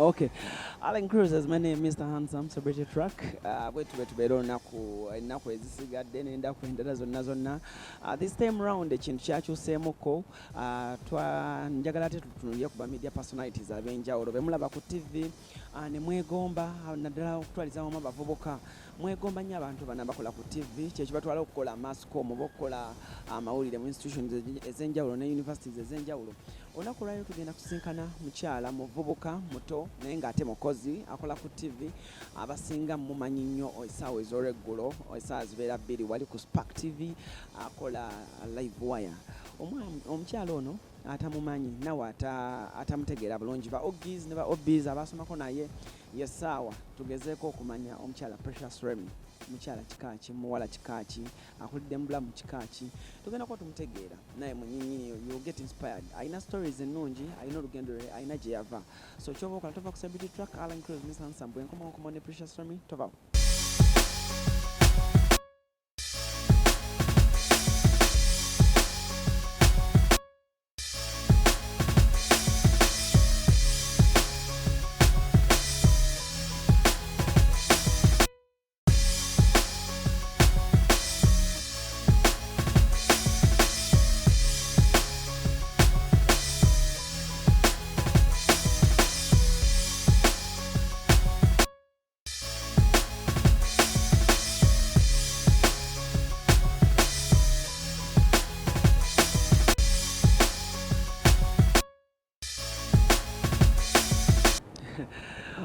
Okay. Allen Cruz is my name, Mr. Handsome, Celebrity Truck. Bwetu bwe tubeera olunaku, ennaku ezisigadde n'ennaku endala zonna zonna. This time round ekintu kyakyuseemuko. Njagala ate tutunulire ku ba media personalities ab'enjawulo be mulaba ku TV ne mwegomba, naddala okutwaliza awamu abavubuka. Mwegomba nnyo abantu bano abakola ku TV, kye kibatwala okukola mass comm oba okukola amawulire mu institutions ez'enjawulo ne universities ez'enjawulo. Olunaku olwaleero tugenda kusisinkana mukyala muvubuka muto naye ng'ate mukozi, akola ku TV. Abasinga mumanyi nnyo essaawa ez'olweggulo, essaawa zibeera 2 wali ku Spark TV, akola Live Wire. Omukyala ono atamumanyi nawe atamutegeera bulungi, ba OGs ne ba OBs abasomako naye, yessaawa tugezeeko okumanya omukyala Precious Remy. Mukyala kika ki, muwala kika ki, akulidde mu bulamu kika ki? Tugenda kuba tumutegeera naye mwenyinyini. You get inspired. Alina stories ennungi, alina olugendo lwe, alina gye yava. So kyoba okola, tova ku Celebrity Track. Alan Cruz, Miss Handsome, bwenkomawo ne Precious Remy. Tovaawo.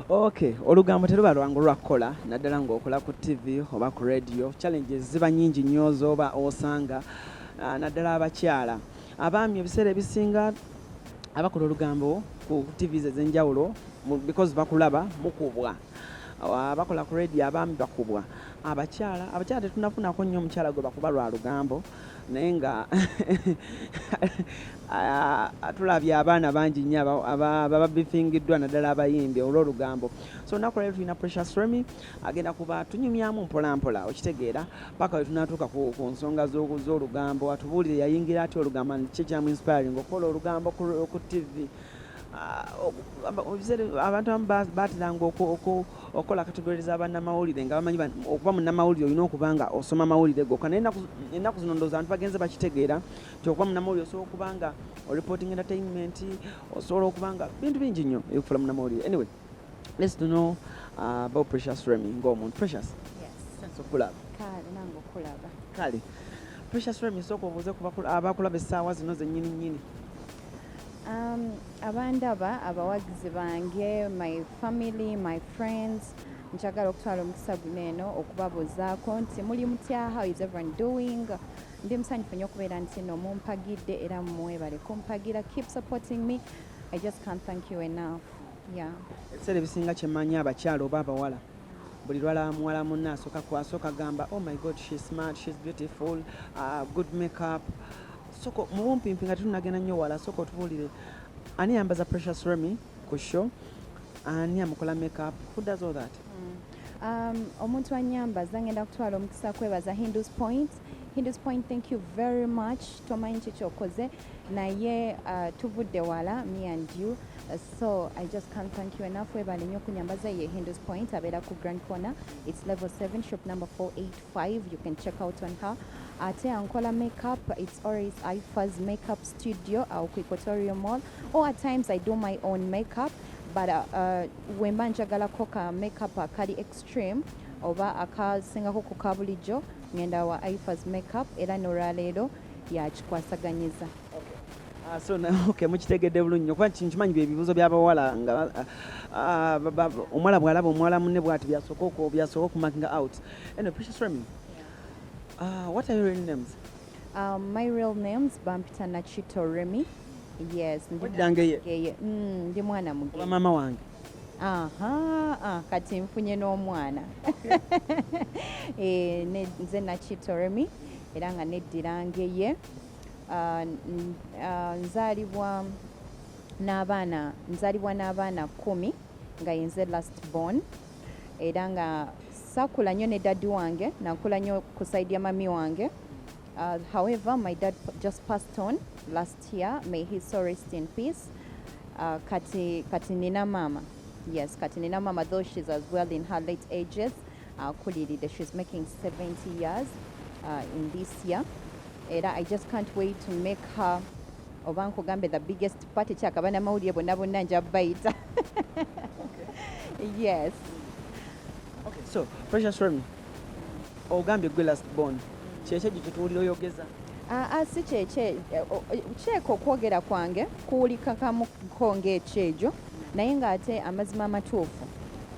Okay, olugambo teruba lwangu lwakukola, naddala ng'okola ku TV oba ku radio. Challenges ziba nnyingi nnyo z'oba osanga, naddala abakyala. Abaami ebiseera ebisinga abakola olugambo ku TVs ez'enjawulo, because bakulaba, mukubwa. Abakola ku radio abaami bakubwa. Abakyala tetunafunako nnyo omukyala gwe bakuba lwa lugambo, naye nga tulabye abaana bangi nnyo ababa bifingiddwa, naddala abayimbi, olw'olugambo. So olunaku lwaleero tulina Precious Remy, agenda kuba tunyumyamu mpola mpola, okitegeera, paka we tunaatuuka ku nsonga z'olugambo, atubuulire yayingira atya olugambo, ki ekyamu inspiring okukola olugambo ku TV. Abantu abamu bateranga okukola categories z'abannamawulire nga bamanyi okuba munnamawulire olina okuba nga osoma amawulire gokka, naye ennaku zino ndowooza abantu bagenze bakitegeera nti okuba munnamawulire osobola okuba nga oreporting entertainment, osobola okuba nga bintu bingi nnyo ebikufuula munnamawulire. Anyway, let's to know about Precious Remy ng'omuntu. Precious, Yes. okulaba. Kale, nange okulaba. Kale, Precious Remy, sooka obuuze ku abakulaba essaawa zino zennyini nnyini. Abandaba, abawagizi bange, my family, my friends, njagala okutwala omukisa guno eno okubabuuzaako nti muli mutya? How is everyone doing? Ndi musanyufu nnyo okubeera nti no mumpagidde, era mwebale kumpagira. Keep supporting me. I just can't thank you enough, yeah. Ebiseera ebisinga kyemmanyi, abakyala oba abawala buli lwala muwala munne asooka gamba, "Oh my God, she's smart, she's beautiful, good makeup." Soko mu bumpimpi, nga tetunagenda nnyo wala, sooka otubuulire ani yambaza Precious Remy ku show, ani amukola makeup, who does all that? Omuntu anyambaza, ngenda kutwala omukisa kwebaza Hindus Point. Hindus Point, thank you very much. Tomanyi ki kyokoze, naye tuvudde wala, me and you, so I just can't thank you enough. Webale nnyo okunyambaza. Ye Hindus Point, abeera ku Grand Corner. It's level 7, shop number 485. You can check out on her. Ate ankola makeup, it's always Ifas Makeup Studio awo ku Equatorial Mall, or at times I do my own makeup, but wemba njagalako ka makeup akali extreme oba akasingako ku ka bulijjo, ngenda wa Ifas Makeup, era n'olwaleero yakikwasaganyiza. So okay, mukitegedde bulungi nnyo, kuba nkimanyi bye bibuuzo by'abawala nga omuwala bw'alaba omuwala munne bw'ati, byasooka okumarkinga out. Anyway, Precious Remy, what are your real names? My real names bampita Nachito Remy. Yes, ndi Oddira Ngeye? Ngeye. Ndi mwana Oba Mugeye. maama wange. Aha, kati nfunye n'omwana. Nze Nachito Remy, era nga neddira Ngeye. Nzaalibwa n'abaana 10, nga yenze last born, era nga saakula nnyo ne daddy wange, nakula nnyo ku side ya mami wange. However, my dad just passed on last year. May his soul rest in peace. Kati nina maama. Yes, kati nina mama, though she's as well in her late ages, akuliridde. She's making 70 years in this year. Era I just can't wait to make her, oba nkugambe, the biggest party. Kyaka bannamawulire bonna bonna nja bayita, yes. Okay, so Precious Remy, ogambye gwe last born, kyekyo ekyo kyetuwulira oyogeza? Aa, si kyekye kyeka. Okwogera kwange kuwulikakamuko ng'ekyejo, naye ng'ate amazima amatuufu,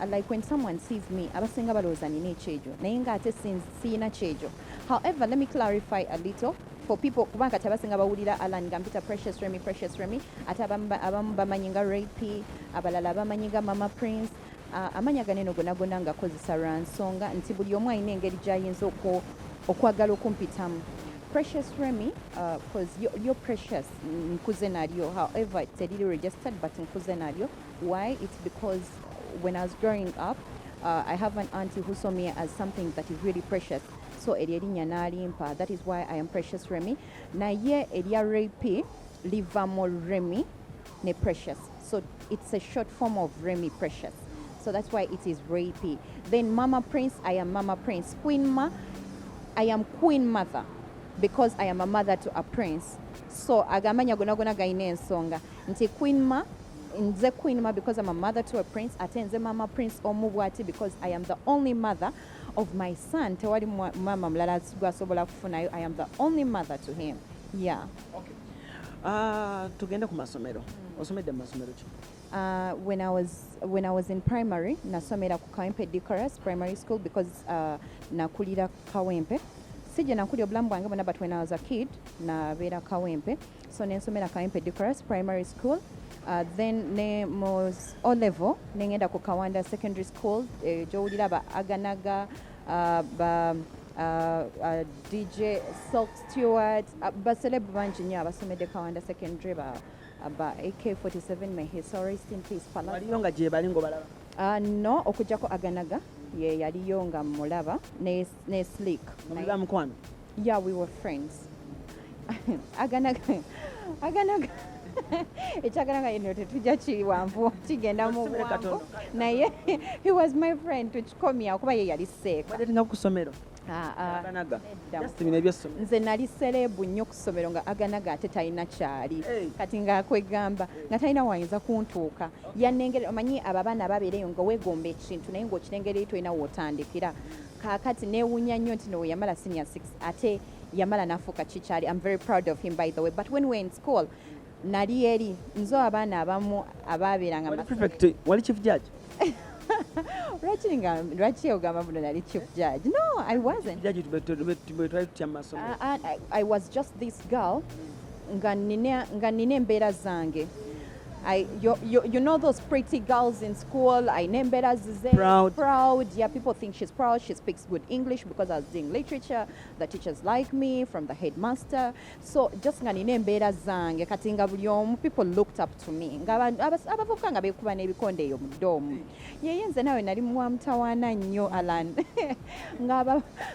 like when someone sees me, abasinga balowooza nina ekyejo, naye ng'ate siyina kyejo. However, let me clarify a little for people, kubanga kati abasinga bawulira Alan nga mpita Precious Remy, Precious Remy, ate abamu bamanyi nga Ray P, abalala bamanyi nga Mama Prince. Amanya ganeno gonna gonna ngakozesa lwa nsonga nti buli omu alina engeri gy'ayinza okwagala okumpitamu. Precious Remy, 'cause you're precious, nkuze nalyo. However, teriri registered, but nkuze nalyo. Why? It's because when I was growing up, I have an auntie who saw me as something that is really precious, so eryo erinnya n'alimpa. That is why I am Precious Remy. Naye erya Ray P liva mu Remy ne Precious, so it's a short form of Remy Precious, so that's why it is Ray P. Then Mama Prince, I am Mama Prince. Queen Ma, I am Queen Mother because I am a mother to a prince. So agamanya gonna gonna galina ensonga nti Queen Ma, nze Queen Ma because I'm a mother to a prince, ate nze Mama Prince omu bw'ati because I am the only mother of my son. Tewali mama mulala gwasobola kufunayo. I am the only mother to him, yeah. Ah, tugende ku masomero. Osomedde mu masomero ki? When I was in primary, nasomera ku Kawempe Decorous Primary School because nakulira Kawempe. Si gye nakulira obulamu bwange bwonna, but when I was a kid nabeera Kawempe, so nensomera Kawempe Decorous Primary School. Then ne mu O level nengenda ku Kawanda Secondary School, gy'owulira ba Aganaga, ba DJ Silk Stewart, ba celeb bangi nnyo abasomedde Kawanda Secondary, ba AK47, may his soul rest in peace. Palazzo. Waliyo nga gye bali ng'obalaba? No, okuggyako Aganaga ye yaliyo nga mulaba ne Slick. Nga muli ba mukwano? Yeah, we were friends. Aganaga, ekyaganaga eno tetujja kiwanvu, kigenda mu Tusibire bwangu. Katono. Naye he was my friend, tukikomya kuba ye yali seeka. Wadetinga ku ssomero? Ah, ah, Aganaga? Nedda. Just bino ebyessomero. Nze nali celeb nnyo ku ssomero, nga Aganaga ate talina kyali. Hey. Kati ngaakwegamba nga talina wayinza kuntuuka. Yannengera, omanyi abo abaana babeereyo nga weegomba ekintu naye ng'okirengera tolina wootandikira. Kaakati neewuunya nnyo nti no we yamala senior 6 ate yamala n'afuuka kikyali. I'm very proud of him, by the way, but when we were in school nali eri nze abaana abamu abaabeeranga Wali prefect? Wali chief judge? Lwaki nga lwaki ogamba buno nali chief judge? No, I wasn't. Judge bwe twali tutya mu masomero. I was just this girl nga nina embeera zange. You know those pretty girls in school, ayina embeera zize. Proud. Proud, yeah. People think she's proud, she speaks good English because I was doing literature. The teachers like me, from the headmaster. So just nga nina embeera zange, kati nga buli omu, people looked up to me, nga abavubuka nga beekuba n'ebikonde eyo mu dorm. Yeye nze nawe nali mwa mutawaana nnyo, Alan,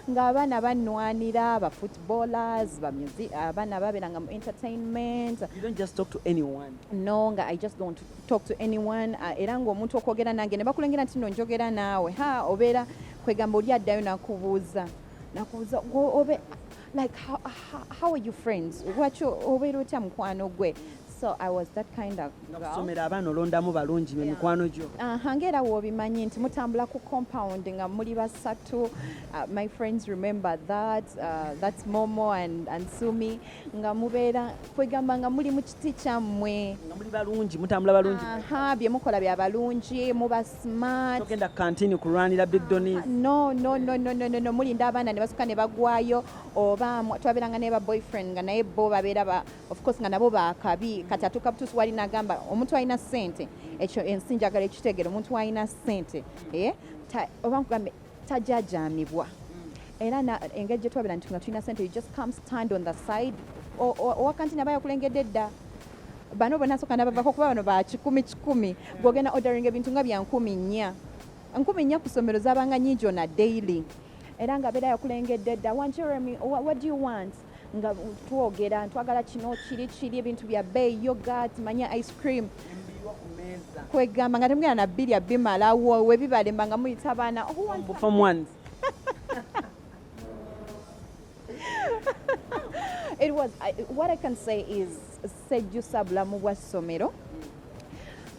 ng'abaana bannwanira, ba footballers, ba music, abaana babeeranga mu entertainment. You don't just talk to anyone. No, nga I just don't talk to anyone. Era ng'omuntu okwogera nange ne bakulengera nti no njogera naawe, ha, obeera kwegamba oli addayo nakubuuza obe like how are you friends, lwaki obeera otya mukwano gwe? So I was that kind of Nga girl. kusomera abaana olondamu balungi be mikwano gyo. Aha, ng'era w'obimanyi nti mutambula ku compound nga muli basatu. My friends remember that, that's Momo and Sumi, nga mubeera kwegamba nga muli mu kiti kyammwe. Nga muli balungi, mutambula balungi. Aha, bye mukola bya balungi, muba smart. Togenda kantini kulwanira Big Donis. No, no, no, no, no, no, no. Mulinda abaana ne basuka ne bagwayo, oba twabeeranga ne ba boyfriend nga naye bo babeera ba, of course nga nabo bakabi. Kati atuuka butuusi wali nagamba omuntu alina ssente, ekyo ensi njagala ekitegeera, omuntu alina ssente, eh, oba nkugambe tajajamibwa. Era engeri gye twabeera nti nga tulina ssente, you just come stand on the side. Owa kantini aba yakulengedde dda, bano bonna sooka nabavako kuba bano ba kikumi kikumi. Gwogenda ordering ebintu nga bya 4,000, 4,000 ku ssomero zabanga nyingi on a daily. Era nga beera yakulengedde dda, "Want Jeremy, what do you want?" Nga twogera, twagala kino, kiri kiri, ebintu bya bbeeyi, yogurt, manya ice cream. Embiwa ku mmeeza. Kwegamba nga temugenda na bbiri bimalawo, we bibalemba nga muyita abaana. Who wants Form ones. It was what I can say is sejjusa bulamu bwa ssomero.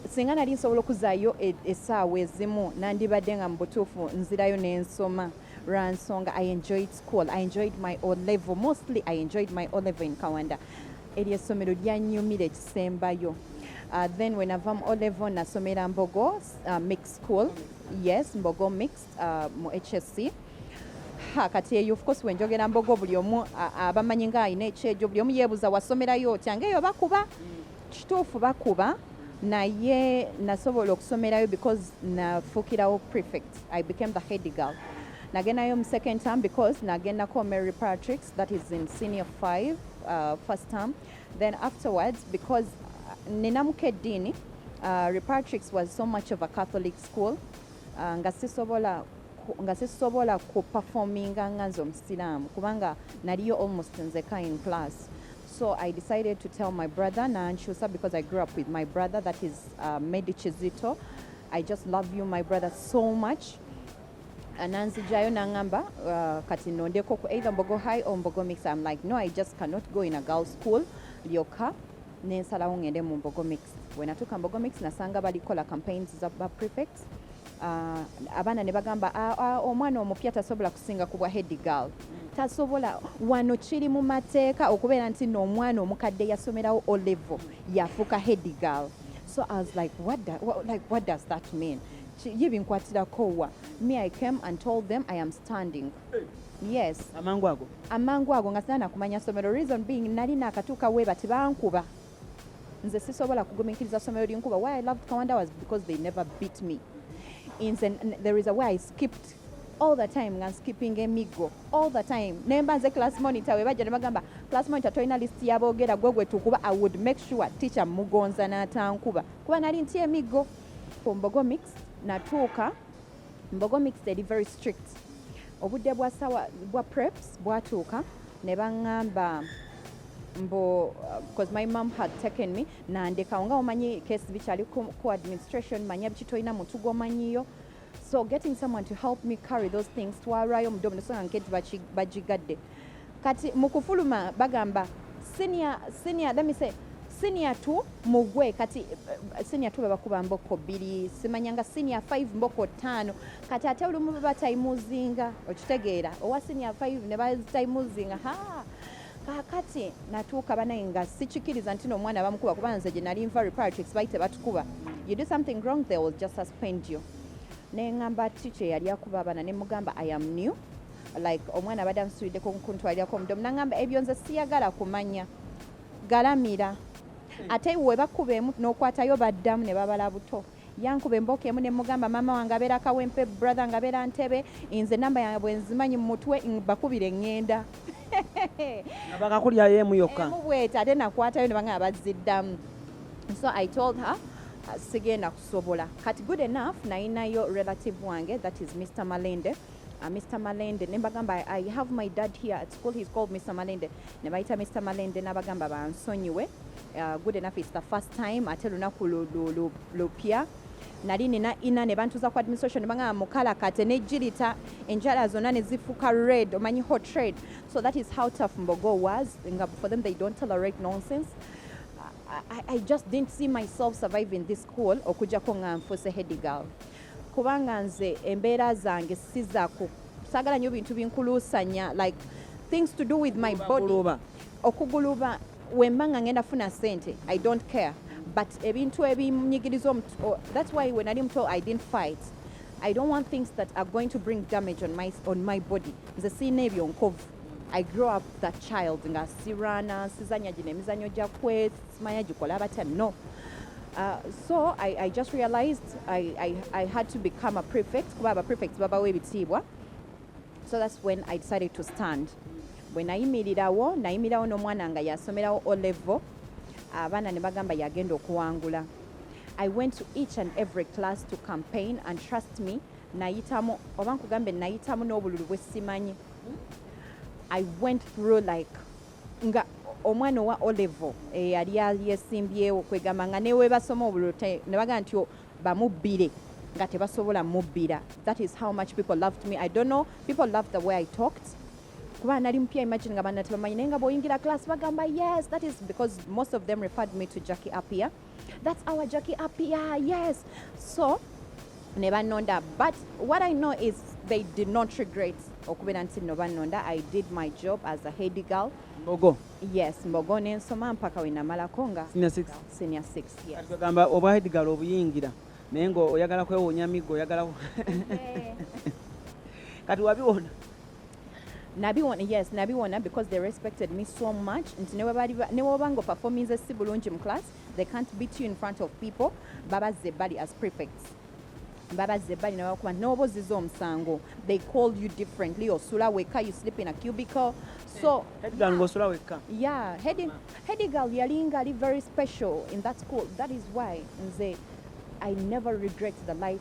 Singa nali nsobola okuzaayo essaawa ezimu, nandibadde nga mu butuufu nzirayo n'ensoma, lwa nsonga I enjoyed school. I enjoyed my O level. Mostly I enjoyed my O level in Kawanda. Eryo essomero lyanyumira ekisembayo. Then when ava mu O level, nasomera Mbogo Mixed School. Yes, Mbogo Mixed, mu HSC. Ha, kati eyo of course wenjogera Mbogo, buli omu abamanyi nga alina ekyejo, buli omu yeebuuza wasomerayo otya ngaeyo bakuba. Kituufu bakuba, naye nasobola okusomerayo because nafuukirawo prefect. I became the head girl. Nagendayo mu second term because nagendako Mary Patricks, that is in senior 5, first term. Then afterwards, because ninamuka eddiini, Repatrix was so much of a Catholic school, nga sisobola ku performinga nga nze omusiraamu, kubanga naliyo almost nzeka in class. So I decided to tell my brother nankyusa, because I grew up with my brother, that is Medi Chizito. I just love you, my brother, so much. Nanzijayo nangamba, kati nondeko ku either Mbogo High or Mbogo Mix. I'm like, no, I just cannot go in a girls school lyokka. Nensalawo ngende mu Mbogo Mix. Bwe natuuka Mbogo Mix, nasanga balikola campaigns za ba prefects. Abaana ne bagamba, "Ah, ah, omwana omupya tasobola kusinga ku bwa head girl, tasobola. Wano kiri mu mateeka okubeera nti n'omwana omukadde yasomerawo O level yafuuka head girl." So I was like, like, what does that mean? Ye binkwatirako wa? Me, I came and told them I am standing. Yes. Amangu ago? Amangu ago, nga sina nakumanya ssomero. Reason being, nali nakatuuka we bati bankuba. Nze sisobola kugumiikiriza ssomero linkuba. Why I loved Kawanda was because they never beat me. Nze there is a way I skipped all the time, nga skipping emiggo all the time. Nemba nze class monitor, we bajja ne bagamba, "Class monitor, tolina list yaboogera, gwe gwe tukuba." I would make sure teacher mugonza n'atankuba, kuba nali nti emiggo. Ku Mbogo Mix natuuka, Mbogo Mix eri very strict. Obudde bwa sawa bwa preps bwatuuka, ne baŋŋamba mbu, because my mom had taken me nandekawo, nga omanyi case bikyali ku administration, manya biki, tolina muntu gw'omanyiyo. So getting someone to help me carry those things, twalwayo omudomo nesonga nketi bagigadde. Kati mu kufuluma bagamba senior, let me say senior 2 mugwe. Kati senior 2 babakuba mboko 2, simanya nga senior 5 mboko 5. Kati ate olumu babatayimuzinga, okitegeera, owa senior 5 ne bazitayimuzinga. Ha, kaakati natuuka banaye nga sikikiriza nti n'omwana bamukuba, kuba nze gye nali nva, Reparatrix, baali tebatukuba. You do something wrong, they will just suspend you. Neŋŋamba teacher yali akuba abaana, ne mugamba, "I am new, like omwana abadde ansuliddeko kuntwalirako omudomo." Naŋŋamba, "Ebyo nze siyagala kumanya, galamira." Ate we bakuba emu n'okwatayo, baddamu ne babala buto. Yankuba emboko emu, ne mugamba, "Maama wange abeera Kawempe, brother nga abeera Ntebe, nze namba yange bwe nzimanyi mu mutwe, bakubire ŋŋenda." Nga bakakulyayo emu yokka? Emu bweti, ate nakwatayo ne bagamba baziddamu. So I told her, sigenda kusobola. Kati good enough, nayinayo relative wange, that is Mr Malende. Mr Malende, ne mbagamba, I have my dad here at school, he's called Mr Malende." Ne bayita Mr Malende, n'abagamba bansonyiwe. Good enough, it's the first time, ate lunaku lupya. Nali nina ina ne bantuza ku administration, ne bagamba mukalakate nejirita enjala zonna ne zifuuka red, omanyi hot red. So that is how tough Mbogo was. Nga for them, they don't tolerate nonsense. I just didn't see myself surviving this school okujjako nga nfuuse head girl, kubanga nze embeera zange si za saagala nnyo bintu binkuluusanya, like things to do with my body. Guluba. Okuguluba, wemba nga ngenda funa sente, I don't care, but ebintu ebinyigiriza that's why when nali muto I didn't fight. I don't want things that are going to bring damage on my body. Nze siina ebyo nkovu. I grew up that child nga sirwana, sizanya gino emizanyo gya kwe simanya gikola batya, no. So I just realized I had to become a prefect, kuba aba prefects babawo ebitiibwa. So that's when I decided to stand. Bwe nayimirirawo, nayimirirawo n'omwana nga yasomerawo O level, abaana ne bagamba yagenda okuwangula. I went to each and every class to campaign, and trust me, nayitamu, oba nkugambe, nayitamu n'obululu bwe simanyi. I went through like nga Omwana owa O level eyali yesimbyewo, kwegamba nga newe basoma obululu ne bagamba nti bamubbire, nga tebasobola mubbira. That is how much people loved me. I don't know, people loved the way I talked, kuba nali mpya. Imagine nga banna tebamanyi, naye nga bw'oyingira class bagamba, "Yes, that is," because most of them referred me to Jackie Appiah. "That's our Jackie Appiah." Yes, so ne bannonda. But what I know is they did not regret okubeera nti nno bannonda. I did my job as a head girl. Mbogo? Yes, Mbogo, nensoma mpaka we namalako nga Senior six? Senior six, yes. Kati kwegamba obwa head girl obuyingira naye nga oyagala kwewonya miggo, oyagala kati wabiwona? Nabiwona, yes, nabiwona, because they respected me so much nti ne ne bw'oba nga operforminze si bulungi mu class, they can't beat you in front of people. Babazza ebbali as prefects, babazza ebbali ne bakuba n'oba ozizza omusango, they call you differently. Osula wekka, you sleep in a cubicle, so Head girl ng'osula wekka? Yeah, head girl yalinga ali very special in that school. That is why nze I never regret the life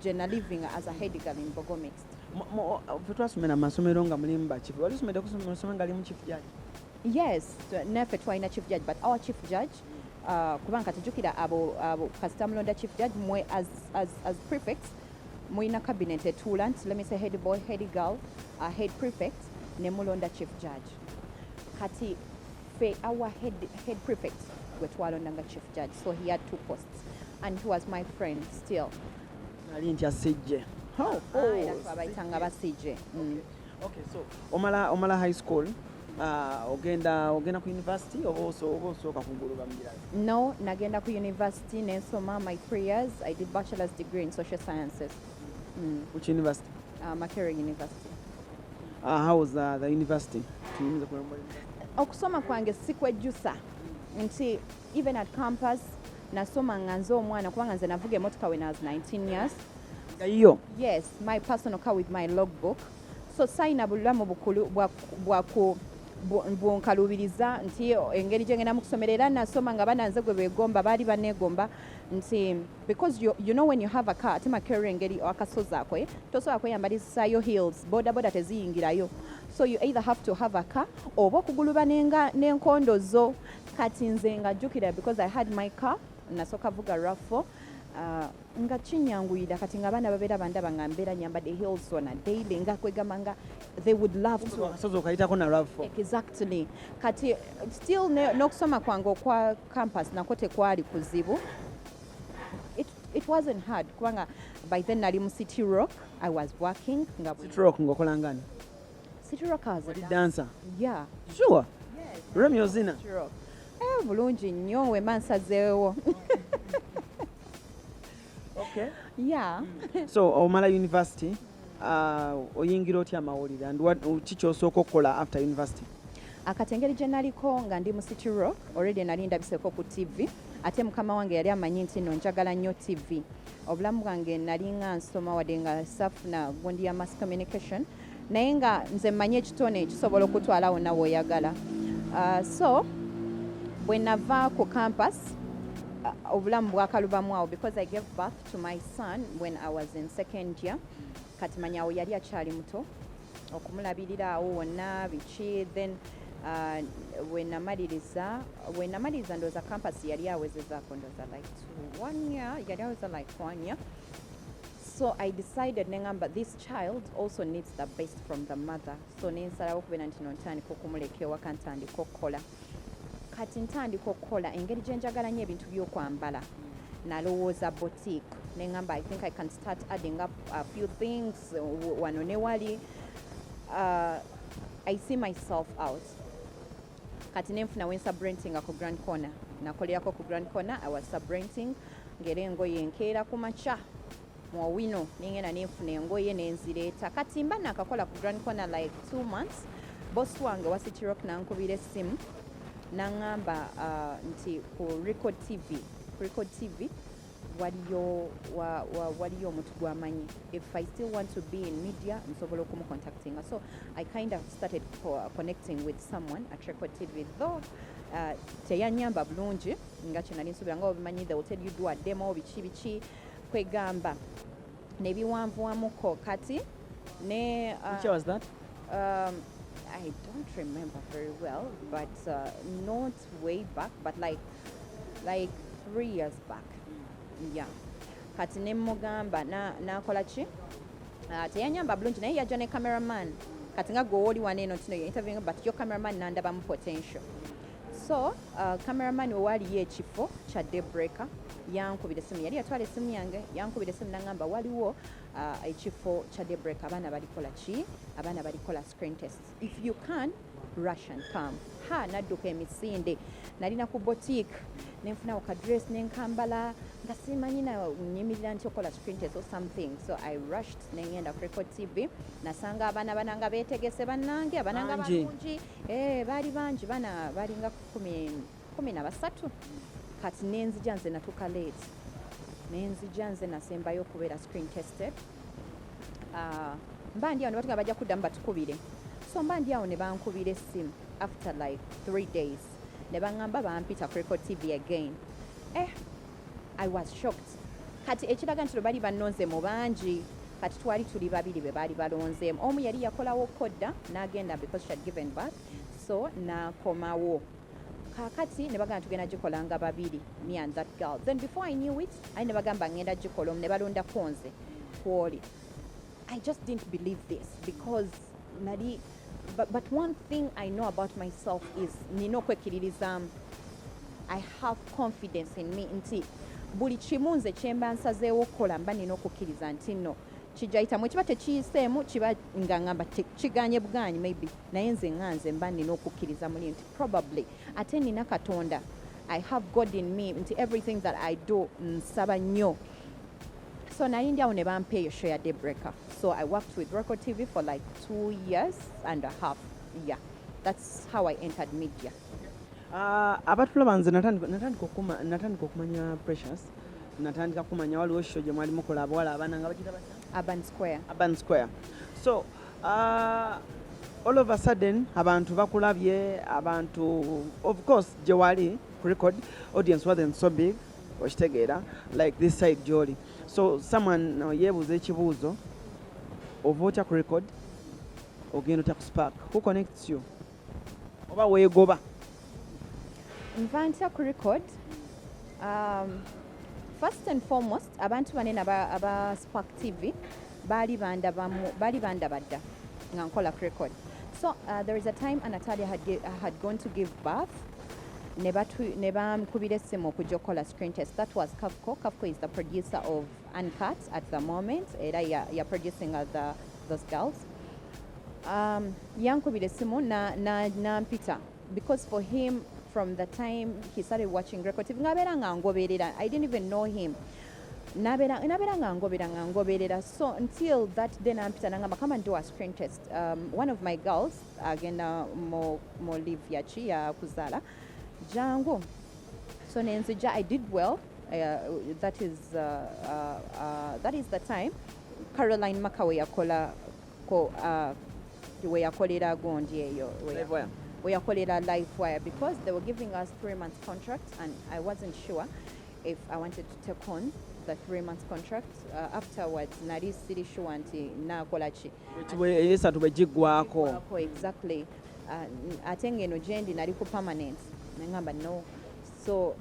gye naliving as a head girl in Mbogo Mixed. Ffe twasomera mu masomero nga mulimu ba chief. Wali osomedde mu ssomero nga limu chief judge? Yes, naffe twalina chief judge, but our chief judge, kubanga tujjukira abo kasita mulonda chief judge, mwe as prefects mulina cabinet etuula nti, let me say, head boy, head girl, head prefect, ne mulonda chief judge. Kati ffe our head prefect gwe twalondanga chief judge, so he had two posts and he was my friend still. Ali ntya sijje? Ah, era twabayitanga ba CJ. Okay, so omala high school, ogenda ku university oba osooka kuguluba mu birala? No, nagenda ku university nensoma my 3 years. I did bachelor's degree in social sciences. Which university? Makerere University. How was the university? Tuyinza kulambula? Okusoma kwange sikwejjusa nti even at campus nasoma nga nze omwana, kubanga nze navuga emotoka when I was 19 years. Nga yiyo? Yes, my personal car with my logbook. So sayina bulamu bukulu bwaku bunkalubiriza nti engeri gye ngenda mu kusomera. Era nasoma nga bananze gwe beegomba baali baneegomba nti because you know when you have a car, ate Makerere engeri akasozi ako, eh, tosobola kweyambalizisaayo heels, boda boda teziyingirayo, so you either have to have a car oba okuguluba n'enkondo zo. Kati nze nga jjukira, because I had my car, nasooka vuga RAV4, nga kinyanguyira. Kati nga abaana babeera bandaba nga mbeera nyambadde heels on a daily, nga kwegamba nga they would love to. Akasozi okayitako na RAV4. Exactly. Kati still n'okusoma kwange okwa campus nako tekwali kuzibu. It wasn't hard kubanga by then nali mu City Rock, I was working nga City Rock ng'okola ngani? City Rock, I was a Wali dancer. Dancer? Yeah. Sure? Remy ozina? City Rock. Eh, bulungi nnyo, wemba nsazeewo. Okay. Yeah. So omala university, oyingira otya amawulire and ki kyosooka okukola after university? Akati engeri gye naliko nga ndi mu City Rock, already nali ndabiseko ku TV, ate mukama wange yali amanyi nti nno njagala nnyo TV. Obulamu bwange nali nga nsoma, wadde nga safuna gundi ya mass communication, naye nga nze mmanyi ekitone kisobola okutwala wonna w'oyagala. So bwe nava ku campus, obulamu bwakalubamu awo because I gave birth to my son when I was in second year. Kati manya awo yali akyali muto, okumulabirira awo wonna biki. Then we namaliriza ndowooza campus yali awezezaako ndowooza like one year, yali aweza like one year. So I decided, neŋamba this child also needs the best from the mother, so nensalawo okubeera nti no ntandika okumuleka ewaka, ntandika okukola. Kati ntandika okukola, engeri gye njagala nnyo ebintu by'okwambala, nalowooza boutique, neŋamba I think I can start adding up a few things wano ne wali. I see myself out. Kati nenfuna wen subrentinga ku Grand Corner, nakolerako ku Grand Corner. I was subrenting ng'era engoye enkeera ku makya mu Owino, nengenda nenfuna engoye nenzireeta. Kati mba nakakola ku Grand Corner like 2 months, boss wange wa City Rock nankubira essimu naŋŋamba nti ku Record TV waliyo waliyo omuntu gwamanyi, if I still want to be in media nsobola okumucontactinga. So I kind of started connecting with someone at Record TV, though teyanyamba bulungi nga kyenali nsuubira. Nga obimanyi, they will tell you do a demo, biki biki, kwegamba nebiwanvuwamuko. Kati ne Which year was that? um, I don't remember very well, but not way back, but like 3 years back. Yeah. Kati ne mugamba n'akola ki? Teyanyamba bulungi, naye yajja ne cameraman. Kati nga gwe wooli wano eno tino interviewing, but your cameraman nandabamu potential. So cameraman we waaliyo ekifo kya Daybreaker, yankubira essimu, yali yatwala essimu yange, yankubira essimu nangamba waliwo ekifo kya Daybreaker, abaana balikola ki, abaana balikola screen test, if you can rush and come. Ha, nadduka emisinde, nalina ku boutique nenfunawo ka dress nenkambala nga simanyi na nyimirira nti okola screen test or something. So I rushed nengenda ku Record TV, nasanga abaana bananga beetegese, bannange abananga Bangi. Balungi. Eh, baali bangi, bana balinga 13. Kati nenzija nze natuuka late, nenzija nze nasembayo okubeera screen tested. Mba ndi awo ne batugamba bajja kuddamu batukubire, so mba ndi awo ne bankubira essimu after like 3 days ne baŋŋamba bampita ku Record TV again. Eh, I was shocked. Kati ekiraga nti lwe bali bannonze mu bangi, kati twali tuli babiri be baali balonzeemu. Omu yali yakolawo kodda n'agenda because she had given birth, so n'akomawo. Kaakati ne bagamba tugenda gikola nga babiri, me and that girl. Then before I knew it, aye ne bagamba ngenda gikola omu, ne balondako nze kwoli. I just didn't believe this because nali but one thing I know about myself is nina okwekkiririzaamu. I have confidence in me nti buli kimu nze kyemba nsazeewo okukola, mba nina okukkiriza nti nno kijja yitamu. Ekiba tekiyiseemu kiba nga ngamba kiganye buganyi maybe, naye nze nga nze mba nina okukkiriza muli nti probably ate nina Katonda. I have God in me nti everything that I do nsaba nnyo. So nali ndi awo ne bampa eyo show ya Daybreaker. So I worked with Record TV for like 2 years and a half. Yeah, that's how I entered media. Ah, abatulaba, nze natandika okumanya Precious, natandika kumanya waliwo show gye mwali mukola abawala abaana nga bagita batya? Urban Square. Urban Square. So all of a sudden abantu bakulabye, abantu of course gye wali ku Record audience wasn't so big, okitegeera, like this side gyoli. So someone yeebuuza ekibuuzo, ova otya ku Record ogenda otya ku Spark? Who connects you oba weegoba? Nva ntya ku Record? First and foremost, abantu banene aba Spark TV baali bandabamu, baali bandaba dda nga nkola ku Record. So there is a time Anatalia had gone to give birth, ne bankubira essimu okujja okukola screen test. That was Kafco. Kafco is the producer of Uncut at the moment, era ya producing those girls. Yankubira essimu nampita because for him, from the time he started watching Record TV ng'abeera nga ngoberera. I didn't even know him, nabeera nga ngoberera. So until that day nampita nangamba, "Come and do a screen test. One of my girls agenda mu leave yaki ya kuzaala, jangu." So nenzija, I did well. That is the time Caroline Maka we yakola ko we yakolera gundi eyo Live Wire. We yakolera Live Wire, because they were giving us 3 months contract and I wasn't sure if I wanted to take on the 3 months contract. Afterwards nali siri sure nti nakola ki. Esatu bwe giggwako. Giggwako, exactly. Ate ng'eno gyendi nali ku permanent, neŋŋamba no. So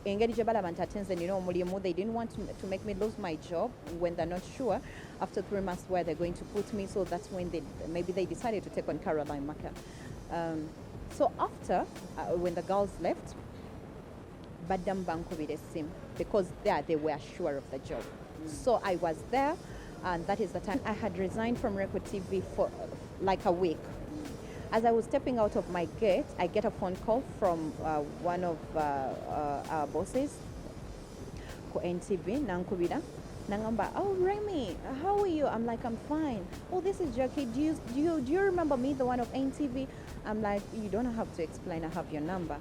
engeri gye balaba nti ate nze nina omulimu, they didn't want to make me lose my job when they're not sure after 3 months where they're going to put me. So that's when they maybe they decided to take on Caroline Maka. So after when the girls left, baddamu bankubira essimu because there they were sure of the job. So I was there, and that is the time I had resigned from Record TV for like a week. As I was stepping out of my gate, I get a phone call from one of our bosses ku NTV, nankubira nangamba, "Oh, Remy, how are you?" I'm like, "I'm fine." "Oh, this is Jackie. Do you remember me, the one of NTV?" I'm like, "You don't have to explain, I have your number."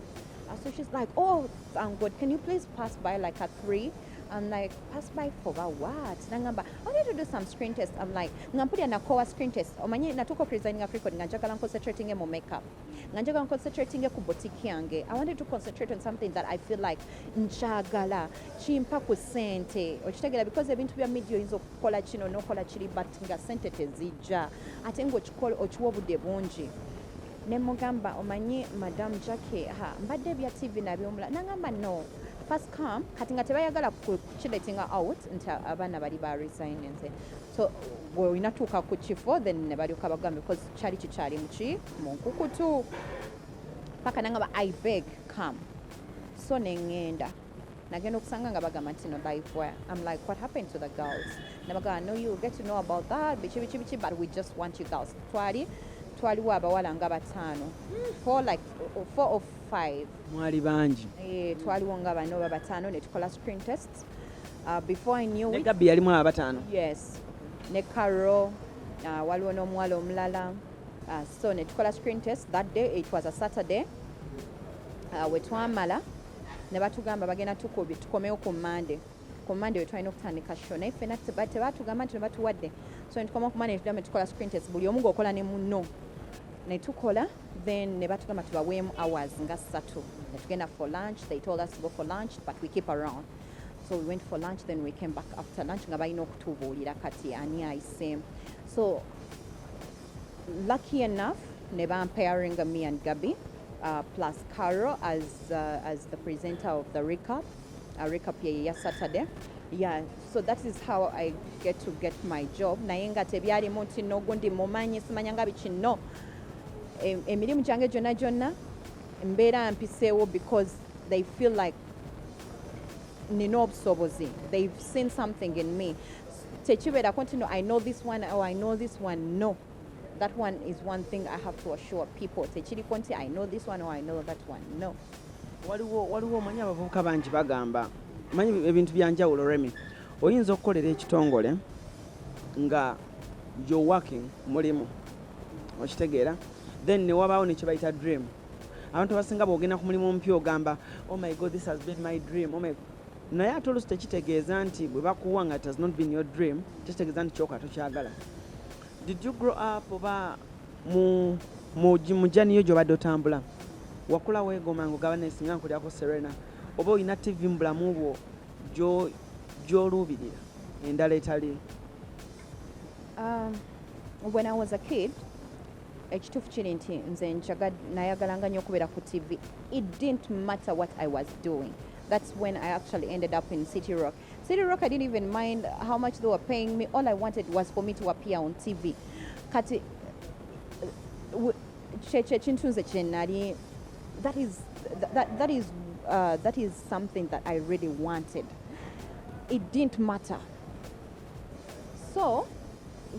So she's like, "Oh, thank God. Can you please pass by like at 3?" I'm like, "Pass by for what?" Nangamba, "I need to do some screen test." I'm like, nga mpulira nakowa screen test. Omanyi natuuka okuresigninga record nga njagala concentrating mu makeup, nga njagala concentrating ku boutique yange. I wanted to concentrate on something that I feel like nkyagala, kimpa ku ssente, okitegeera? Because ebintu bya media oyinza okukola kino n'okola kiri, but nga ssente tezijja, ate ng'okikola okiwa obudde bungi. Ne mugamba, "Omanyi Madam Jackie, ha, mbadde ebya TV nabyomula." Nangamba, "No, first come." Kati nga tebayagala kukiletinga out nti abaana bali ba resigninze, so bwolina tuuka ku kifo, then ne balyoka bagamba, because kyali kikyali muki mu nkukutu paka. Nangamba, "I beg, come." So neŋŋenda, nagenda okusanga nga bagamba nti no live wire. I'm like, "What happened to the girls?" Nabagamba, "No, you get to know about that, biki biki biki, but we just want you girls." Twali twaliwo abawala nga bataano, four, like four or five. Mwali bangi. Eh, twaliwo nga bano ba bataano, ne tukola screen test. Before I knew Ne it, Gabbi yalimu abataano? Yes, ne Caro, waliwo n'omuwala omulala. So ne tukola screen test that day. It was a Saturday. We twamala ne batugamba bagenda tukomewo ku Monday. Ku Monday we twalina okutandika show, naye ffenna tebatugamba nti ne batuwadde. So ne tukomawo ku Monday, ne tuddamu ne tukola screen test, buli omu ng'okola ne munno, ne tukola. Then ne batugamba tubaweemu hours nga 3, ne tugenda for lunch. They told us to go for lunch, but we keep around. So we went for lunch, then we came back after lunch nga balina okutubuulira kati ani ayiseemu. So lucky enough, ne bampairinga me and Gabby, plus Caro as the presenter of the recap, recap ye ya Saturday. Yeah, so that is how I get to get my job. Naye nga tebyalimu nti nogundi mumanyi, simanya nga biki, no. Emirimu gyange gyonna gyonna mbeera mpiseewo because they feel like nina obusobozi. They've seen something in me. Tekibeerako nti no, I know this one or I know this one. No, that one is one thing I have to assure people. Tekiriko nti I know this one or I know that one. No. Waliwo omanyi abavubuka bangi bagamba, omanyi ebintu byanjawulo, Remi, oyinza okukolera ekitongole nga you're working, mulimu, okitegeera? Then ne wabaawo nekye bayita dream. Abantu abasinga bwogenda ku mulimu omupya ogamba, "Oh my God, this has been my dream, oh my." Naye ate oluusi tekitegeeza nti bwe bakuwa nga it has not been your dream, tekitegeeza nti kyoka tokyagala. Did you grow up oba mu journey yo gy'obadde otambula, wakula weegoma nga ogaba nesinga nkulyako Serena, oba olina TV mu bulamu bwo gy'oluubirira endala etali? When I was a kid, ekituufu kiri nti nze nayagalanga nnyo okubeera ku TV. It didn't matter what I was doing. That's when I actually ended up in City Rock. City Rock, I didn't even mind how much they were paying me. All I wanted was for me to appear on TV. Kati kyekyo ekintu nze kye nali, that is something that I really wanted. It didn't matter. So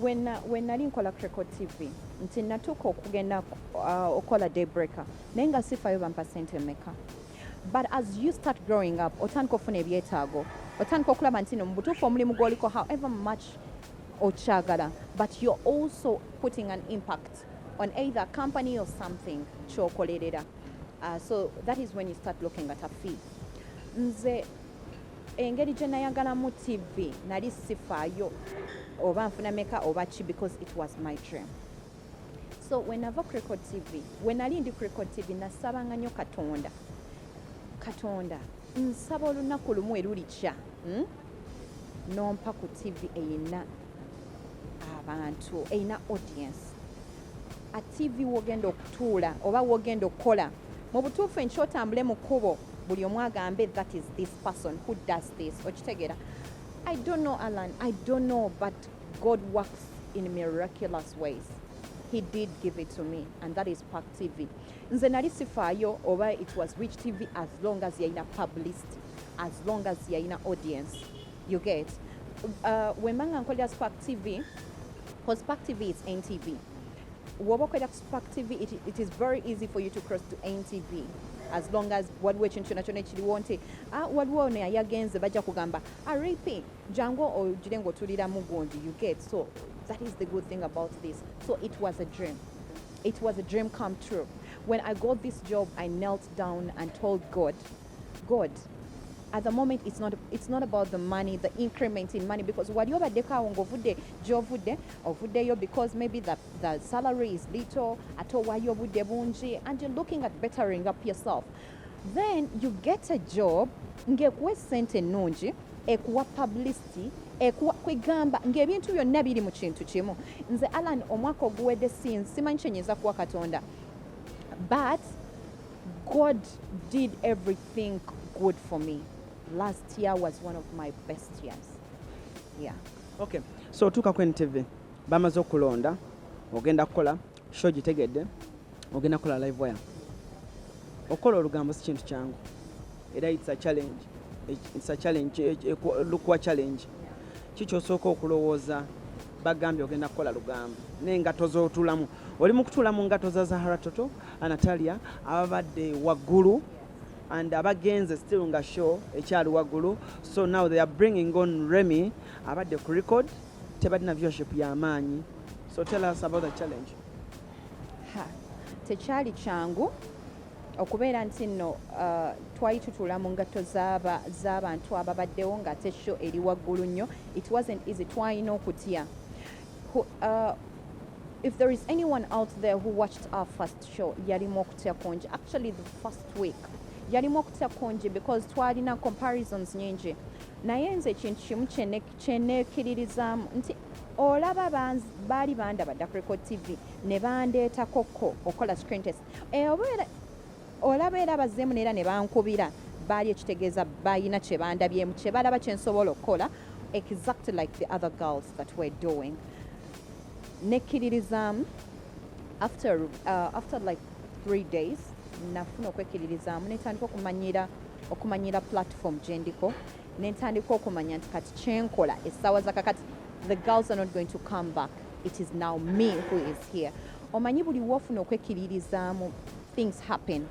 when nali nkola Record TV, nti natuuka okugenda okukola Daybreaker, naye nga sifayo bampa sente meka. But as you start growing up, otandika okufuna ebyetaago, otandika okulaba nti no mu butuufu omulimu gw'oliko, however much okyagala, but you're also putting an impact on either a company or something kyokolerera. So that is when you start looking at a fee. Nze engeri gye nayagalamu TV, nali sifaayo oba nfuna meka oba ki, because it was my dream. So when nava ku Record TV, when nali ndi ku Record TV, nasabanga nnyo Katonda, "Katonda, nsaba olunaku lumu erulikya, Nompa ku TV eyina abantu, eyina audience, a TV wogenda okutuula oba wogenda okukola mu butuufu, enkya otambule mu kkubo, buli omu agambe, 'That is this person who does this.'" Okitegeera? I don't know, Alan, I don't know, but God works in miraculous ways. He did give it to me, and that is Spark TV. Nze nali sifaayo oba it was which TV, as long as yalina publicity, as long as yalina audience, you get? Wemba nga nkolera Spark TV, because Spark TV is NTV, woba okolera ku Spark TV, it is very easy for you to cross to NTV, as long as waliwo ekintu kyonna kyonna ekiriwo nti, ah, waliwo ono yagenze, bajja kugamba rp jangu ogire ng'otuliramu gundi, you get? So that is the good thing about this. So it was a dream. It was a dream come true. When I got this job, I knelt down and told God, "God, At the moment it's not about the money, the increment in money, because wali obaddeko awo ng'ovudde gy'ovudde, ovuddeyo because maybe the salary is little, ate owaayo obudde bungi and you're looking at bettering up yourself. Then you get a job ng'ekuwa essente ennungi, ekuwa publicity, ekuwa kwegamba ng'ebintu byonna biri mu kintu kimu. Nze Alan, omwaka oguwedde simanyi kyenyinza kuwa Katonda, but God did everything good for me. Last year was one of my best years, yeah. Okay, so otuuka ku NTV, bamaze okulonda, ogenda kukola show, gitegedde ogenda kukola Live Wire. Okukola olugambo si kintu kyangu, era it's a challenge. It's a challenge, lukuwa challenge. Ki kyosooka okulowooza bagambye ogenda kukola lugambo n'engato z'otuulamu? Oli mu kutuula mu ngato za Zahara Toto, Anatalia, ababadde waggulu and abagenze still nga show ekyali waggulu. So now they are bringing on Remy, abadde ku record, tebadde na viewership y'amaanyi. So tell us about the challenge. Ha, tekyali kyangu okubeera nti nno twali tutuula mu ngatto z'abantu ababaddewo ng'ate show eri waggulu nnyo. It wasn't easy. Twalina okutya. If there is anyone out there who watched our first show, yalimu okutya kungi. Actually, the first week yalimu okutya kungi because twalina comparisons nyingi, naye nze ekintu kimu kyenekkiririzaamu nti olaba baali bandaba dda ku Record TV ne bandeetakoko okola screen test. Obeera olaba era bazzeemu neera ne bankubira, baali ekitegeeza balina kye bandabyemu, kye balaba kye nsobola okukola exactly like the other girls that were doing. Nekkiririzaamu after like 3 days nafuna okwekkiririzaamu, netandika okumanyira platform gye ndiko, nentandika okumanya nti kati kyenkola essaawa za kakati, the girls are not going to come back, it is now me who is here. Omanyi buli woofuna okwekkiririzaamu, things happen.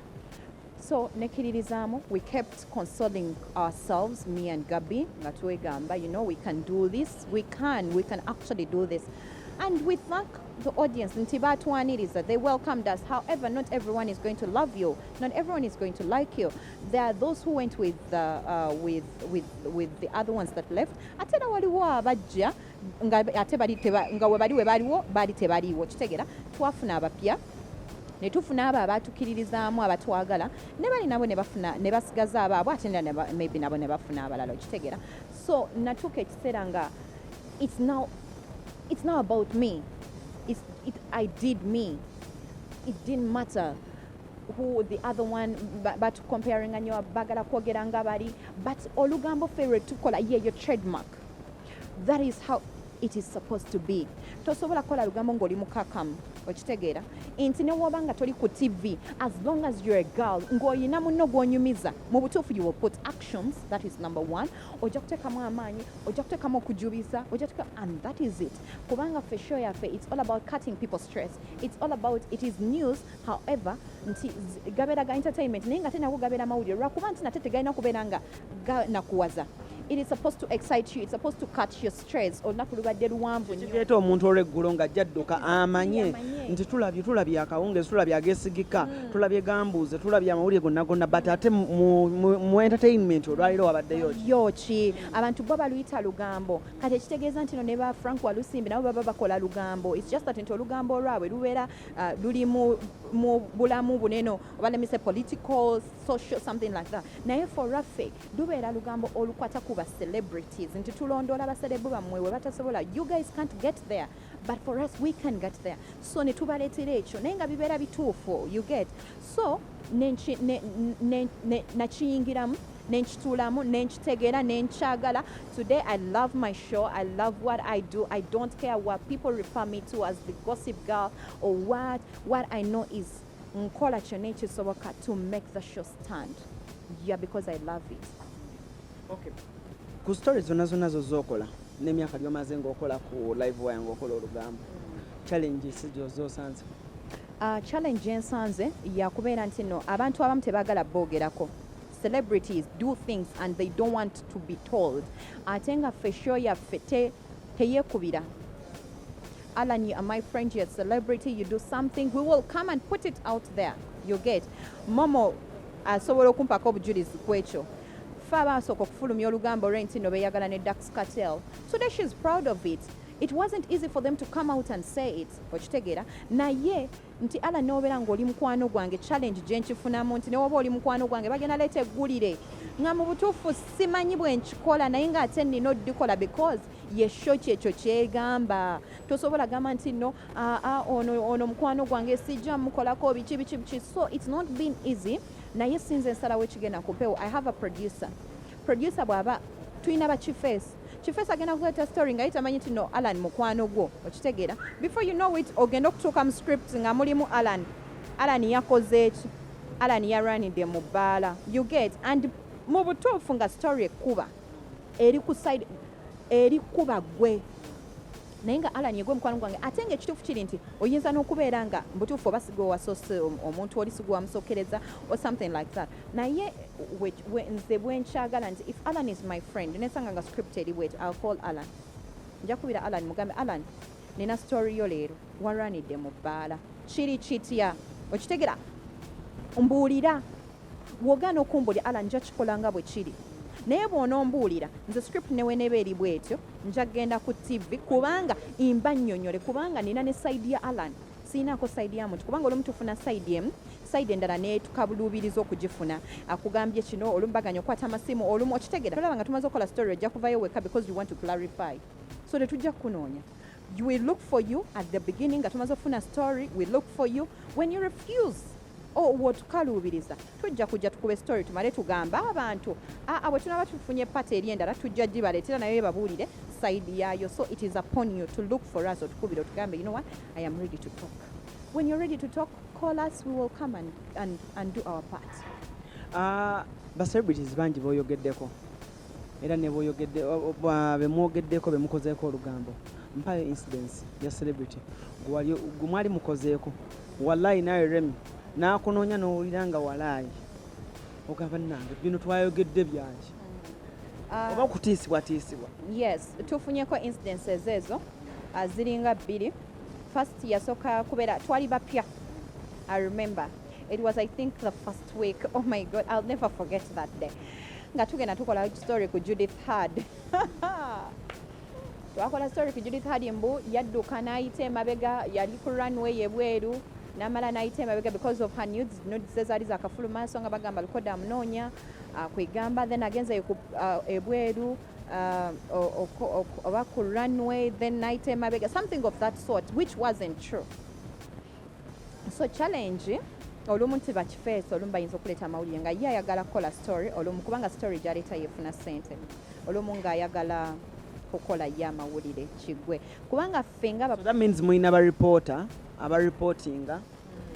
So nekkiririzaamu, we kept consoling ourselves, me and Gabi, nga twegamba, we can do this, we can actually do this. And we thank the audience nti batwaniriza, they welcomed us. However, not everyone is going to love you, not everyone is going to like you. There are those who went with the other ones that left, ate era waliwo abajja nga ate bali nga we bali we baliwo baali tebaliiwo. Kitegeera twafuna abapya ne tufuna abo abatukiririzaamu, abatwagala, ne bali nabo ne bafuna ne basigaza abaabwe, ate era maybe nabo ne bafuna abalala. Okitegeera? So natuuka ekiseera nga it's now about me. I did me. It didn't matter who the other one batucomparinga nnyo, bagala kwogera nga bali, but olugambo ffe lwe tukola yeyo trademark. That is how it is supposed to be. Tosobola kukola lugambo ng'oli mukakamu. Okitegeera nti ne woba nga toli ku TV, as long as you're a girl ng'olina munno gw'onyumiza mu butuufu, you will put actions. That is number one. Ojja kuteekamu amaanyi, ojja kuteekamu okujubiza, ojja kuteeka, and that is it, kubanga ffe show yaffe, it's all about cutting people stress. It's all about, it is news, however nti gabeera ga entertainment, naye nga te nago gabeera mawulire, lwakuba nti nate tegalina kubeera nga ganakuwaza. It is supposed to excite you, it's supposed to cut your stress. Olunaku lubadde luwanvu nnyo. Kireeta omuntu olweggulo ng'ajja adduka amanye Amanye. Nti tulabye akawungezi, tulabye ageesigika, tulabye gambuuze, tulabye amawulire gonna gonna, but ate mu entertainment olwaliro wabaddeyo ki? Yo ki abantu bo baluyita lugambo. Kati ekitegeeza nti no ne ba Frank Walusimbi nabo baba bakola lugambo. It's just that nti olugambo olwabwe lubeera luli mu bulamu bunene, oba let me say political, social, something like that, naye for raffe lubeera lugambo olukwata ku ba celebrities, nti tulondoola baserebu bammwe we batasobola. You guys can't get there, but for us we can get there. So ne tubaleetera ekyo, naye nga bibeera bituufu, you get? So nakiyingiramu, nenkituulamu, nenkitegeera, nenkyagala. Today I love my show, I love what I do. I don't care what people refer me to as, the gossip girl or what. What I know is nkola kyonna ekisoboka to make the show stand, yeah, because I love it. Okay. Ku story zonna zonna zo z'okola n'emyaka gy'omaze ng'okola ku Live Wire, ng'okola olugambo, challenges gy'osanze? Challenge ensanze yakubeera nti no abantu abamu tebaagala boogerako. Celebrities do things and they don't want to be told, ate nga ffe show yaffe teyeekubira. Alan, you are my friend, you're a celebrity, you do something, we will come and put it out there. You get? Momo asobola okumpako obujulizi ku ekyo. Fe abaasooka okufulumya olugambo lwe nti no beeyagala ne Dax Cartel. Today she's proud of it. It wasn't easy for them to come out and say it, okitegeera? Naye nti ala nobeera ng'oli mukwano gwange, challenge gye nkifunamu nti newoba oli mukwano gwange, bagenda leeta eggulire nga mu butuufu simanyi bwe nkikola, naye ng'ate nnina oddikola because ye show kyekyo kyegamba. Tosobola gamba nti no, aa, ono mukwano gwange, sijja mukolako biki biki biki. So it's not been easy, naye sinze ensalawo ekigenda ku mpewo. I have a producer. Producer bw'aba tulina bakifeesi, kifeesi agenda kuleeta story nga ye tamanyi nti no, Alan mukwano gwo, okitegeera? Before you know it, ogenda okutuuka mu script nga mulimu Alan, Alan yakoze eki, Alan yarwanidde mu bbaala, you get? And mu butuufu nga story ekkuba eri ku side eri kuba gwe, naye nga Alan yegwe mukwano gwange. Ate nga ekituufu kiri nti oyinza n'okubeera nga mubutuufu oba sigwe wasoose, omuntu oli sigwe wamusokereza or something like that. Naye nze bwenkyagala nti if Alan is my friend, nensanga nga script eri bweti, I'll call Alan, nja kubira Alan mugambe, "Alan, nina story yo leero, walwanidde mu bbaala, kiri kitya?" Okitegera? Mbuulira. Bw'ogaana okumbuulira, Alan, nja kikola nga bwe kiri. Naye bw'onombuulira nze script neweneeba eri bwetyo, nja kgenda ku TV kubanga mba nnyonnyole, kubanga nina ne side ya Alan, siinaako side ya muntu, kubanga olumu tufuna side emu, side endala netukabuluubiriza okugifuna. Akugambye kino, olumu baganya okwata amasimu, olumu okitegeera, olaba nga tumaze okukola story, ojja kuvayo wekka because you want to clarify. So tetujja kukunoonya. We look for you at the beginning nga tumaze okufuna story. We look for you. When you refuse or wotukaluubiriza, tujja kujja tukube story, tumale tugamba abantu, aa, bwe tunaba tufunye part eri endala, tujja gibaleetera nayo babuulire side yaayo. So it is upon you to look for us, otukubire otugambe, "You know what, I am ready to talk." When you're ready to talk, call us, we will come and do our part. Ah, ba celebrities bangi boyogeddeko era ne boyogedde bemwogeddeko, bemukozeeko olugambo. Mpayo incidence ya celebrity gwe mwali mukozeeko, wallayi nawe Remi n'akunoonya n'owulira nga walaayi ogamba, "Nange bino twayogedde byaki?" Oba kutiisibwatiisibwa? Yes, tufunyeko incidences ezo, ziringa bbiri. First yasooka kubeera twali bapya. I remember it was, I think, the first week. Oh my God, I'll never forget that day nga tugenda tukola story ku Judith Heard. Twakola story ku Judith Heard mbu yadduka n'ayita emabega, yali ku runway ebweru, n'amala n'ayita emabega because of her nudes. Nudes ze zaali zakafuluma, so nga bagamba Lukoda amunoonya, kwegamba then agenze ebweru oba ku runway, then n'ayita emabega, something of that sort, which wasn't true. So challenge olumu nti bakifeesa, olumu bayinza okuleeta amawulire nga ye ayagala kukola story, olumu kubanga story gyaleeta yefuna ssente, olumu ng'ayagala kukola ye amawulire kigwe, kubanga ffe nga So that means mulina ba reporter aba reportinga,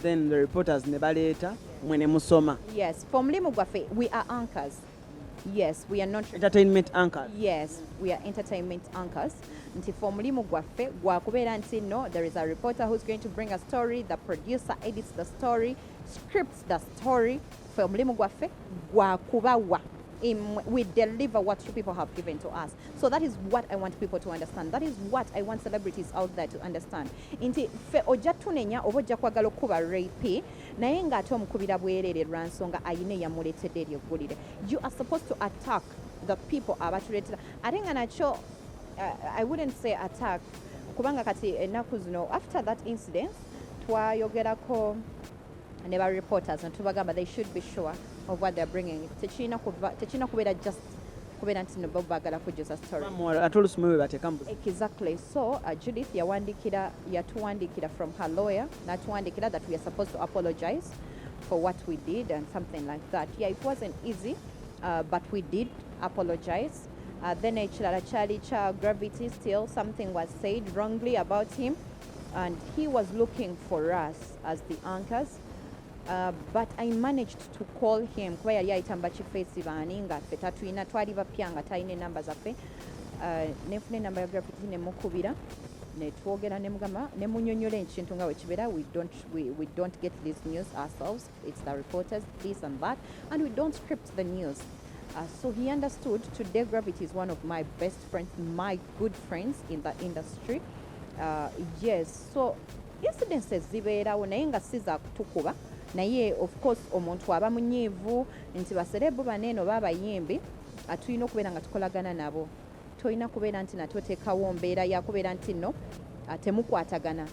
then the reporters ne baleeta, mwe ne musoma? Yes, for omulimu gwaffe, we are anchors. Yes, we are not Entertainment anchors. Yes, we are entertainment anchors, nti fe omulimu gwaffe gwakubeera nti no, there is a reporter who's going to bring a story, the producer edits the story, scripts the story. Fe omulimu gwaffe gwakubawa. We deliver what you people have given to us. So that is what I want people to understand. That is what I want celebrities out there to understand, nti fe ojja tunenya oba ojja kwagala okukuba rape, naye ng'ate omukubira bwereere lwa nsonga ayina eyamuleetedde eryo eggulire. You are supposed to attack the people abatuleetera. Ate nga nakyo, I wouldn't say attack, kubanga kati ennaku zino, after that incident, twayogerako ne ba reporters ne tubagamba they should be sure of what they're bringing. Tekirina kubeera just kubeera nti no bo baagala kujjuza story. Ate olusi mwe bateeka mu buzibu. Exactly. So Judith yawandikira, yatuwandikira from her lawyer, natuwandikira that we are supposed to apologize for what we did and something like that. Yeah, it wasn't easy, but we did apologize. Then ekirala kyali kya Gravity. Still something was said wrongly about him and he was looking for us as the anchors. But I managed to call him kuba yali ayita mu bakifeesi baani nga ffe tatulina, twali bapya nga talina enamba zaffe. Nenfuna enamba ya Gravity nemukubira, netwogera, nemugamba, nemunyonyola ekintu nga wekibeera. We don't get this news ourselves, it's the reporters, this and that, and we don't script the news. So he understood. Today Gravity is one of my best friends, my good friends in the industry. Yes, so incidences zibeerawo, naye nga si za kutukuba. Naye of course omuntu aba munyiivu nti ba celeb baneeno oba abayimbi. Tulina okubeera nga tukolagana nabo. Tolina kubeera nti nate oteekawo mbeera yakubeera nti nno temukwatagana.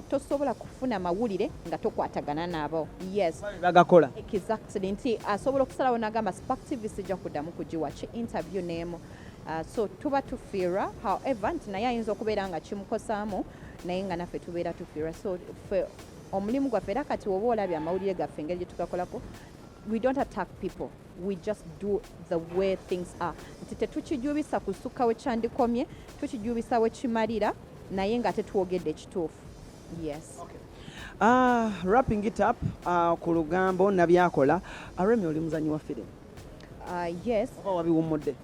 Tosobola kufuna mawulire nga tokwatagana nabo, yes. Bagakola. Exactly, nti asobola okusalawo n'agamba, "Spark TV sijja kuddamu kugiwa ki interview n'emu." So tuba tufiirwa. However, nti naye ayinza okubeera nga kimukosaamu, naye nga naffe tubeera tufiirwa. So ffe omulimu gwaffe, era kati woba olabye amawulire gaffe, engeri gye tugakolako, we don't attack people, we just do the way things are, nti tetukijubisa kusukka we kyandikomye, tukijubisa we kimalira, naye nga tetwogedde ekituufu, yes. Wrapping it up, ku lugambo nabyakola, Remi, oli muzanyi wa firimu? Yes. Oba wabiwummudde?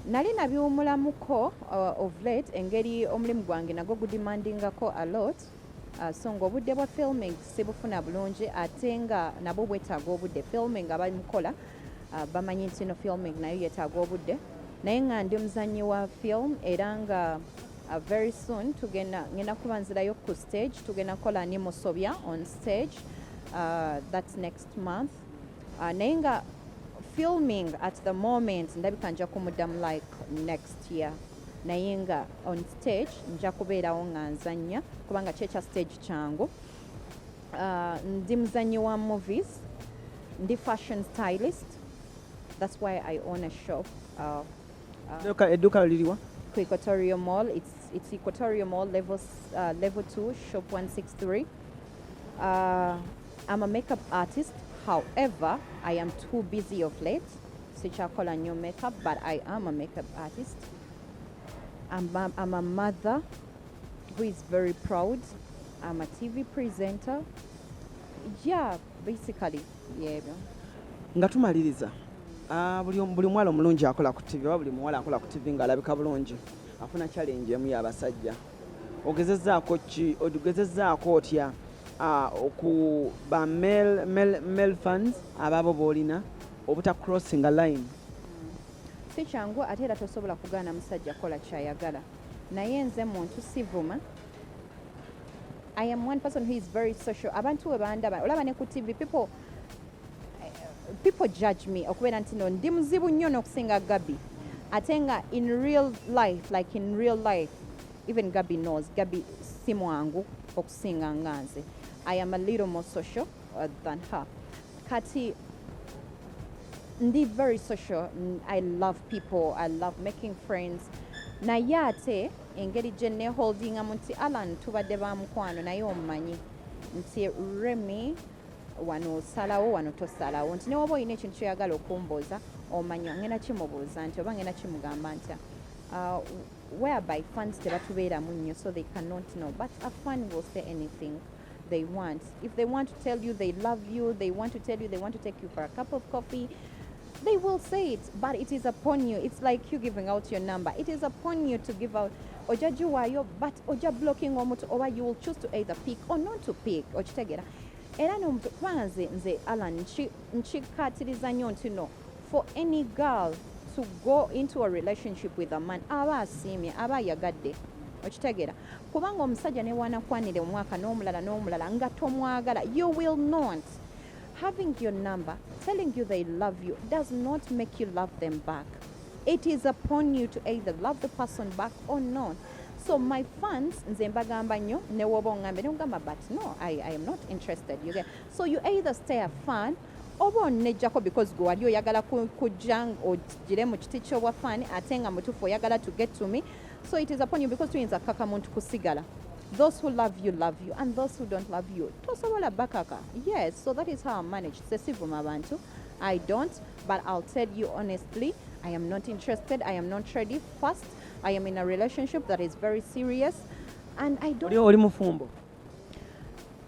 Nali nabiwumulamuko of late, engeri omulimu gwange nagwo gudemandingako a lot, so ng'obudde bwa filming sibufuna bulungi, ate nga nabwo bwetaaga obudde. Filming abamukola bamanyi nti no, filming nayo yeetaaga obudde. Naye nga ndi muzanyi wa film, era nga very soon tugenda, ngenda kuba nzirayo ku stage. Tugenda kukola ni Musobya on stage, that's next month. Naye nga filming at the moment ndabika nja kumuddamu like next year, naye nga on stage nja kubeerawo nga nzannya, kubanga kyekya stage kyangu. Ndi muzanyi wa movies, ndi fashion stylist, that's why I own a shop Edduuka liriwa? Ku Equatorial Mall. It's Equatorial Mall, level 2, shop 163. I'm a makeup artist. However, I am too busy of late. Sichakola nnyo makeup, but I am a makeup artist. I'm a mother who is very proud. I'm a TV presenter. Yeah, basically, yeah. Nga tumaliriza, buli muwala omulungi akola ku TV oba buli muwala akola ku TV ng'alabika bulungi afuna challenge emu y'abasajja. Ogezezzaako ki, ogezezzaako otya oku ba male fans abaabo b'olina obuta crossinga line? Si kyangu, ate era tosobola kugaana musajja kukola kyayagala. Naye nze muntu sivuma. I am one person who is very social. Abantu we bandaba, olaba ne ku TV, people judge me okubeera nti no, ndi muzibu nnyo n'okusinga Gabi, ate nga in real life, like in real life, even Gabi knows, Gabi si mwangu okusinga nga nze. I am a little more social than her. Kati ndi very social. I love people, I love making friends, naye ate engeri gye neholdingamu nti Alan tubadde ba mukwano, naye omumanyi nti Remy wano osalawo, wano tosalawo, nti newoba olina ekintu kyoyagala okumbuuza, omanya ngenda kimubuuza nti oba ngenda kimugamba ntya, whereby fans tebatubeeramu nnyo, so they cannot know. But a fan will say anything they want. If they want to tell you they love you, they want to tell you they want to take you for a cup of coffee, they will say it. But it is upon you. It's like you giving out your number. It is upon you to give out. Ojja giwaayo, but ojja blocking omuntu, oba you will choose to either pick or not to pick. Okitegeera? Era n'omuntu, kubanga nze Alan nkikkaatiriza nnyo nti no, for any girl to go into a relationship with a man, aba asiimye, aba ayagadde. Okitegeera? Kubanga omusajja ne wanakwanira omwaka n'omulala n'omulala nga tomwagala, you will not. Having your number, telling you they love you, does not make you love them back. It is upon you to either love the person back or not. So my fans, nze mbagamba nnyo, ne woba oŋŋambe ne but no, I am not interested, you get? So you either stay a fan oba onnejjako, because gwe wali oyagala kujja ogire mu kiti ky'obwa fan, ate nga mutuufu oyagala to get to me. So it is upon you, because tuyinza kukaka muntu kusigala. Those who love you love you, and those who don't love you tosobola bakaka. Yes, so that is how I manage. Sesivuma abantu, I don't, but I'll tell you honestly, I am not interested, I am not ready. First, I am in a relationship that is very serious and I don't Oli mufumbo?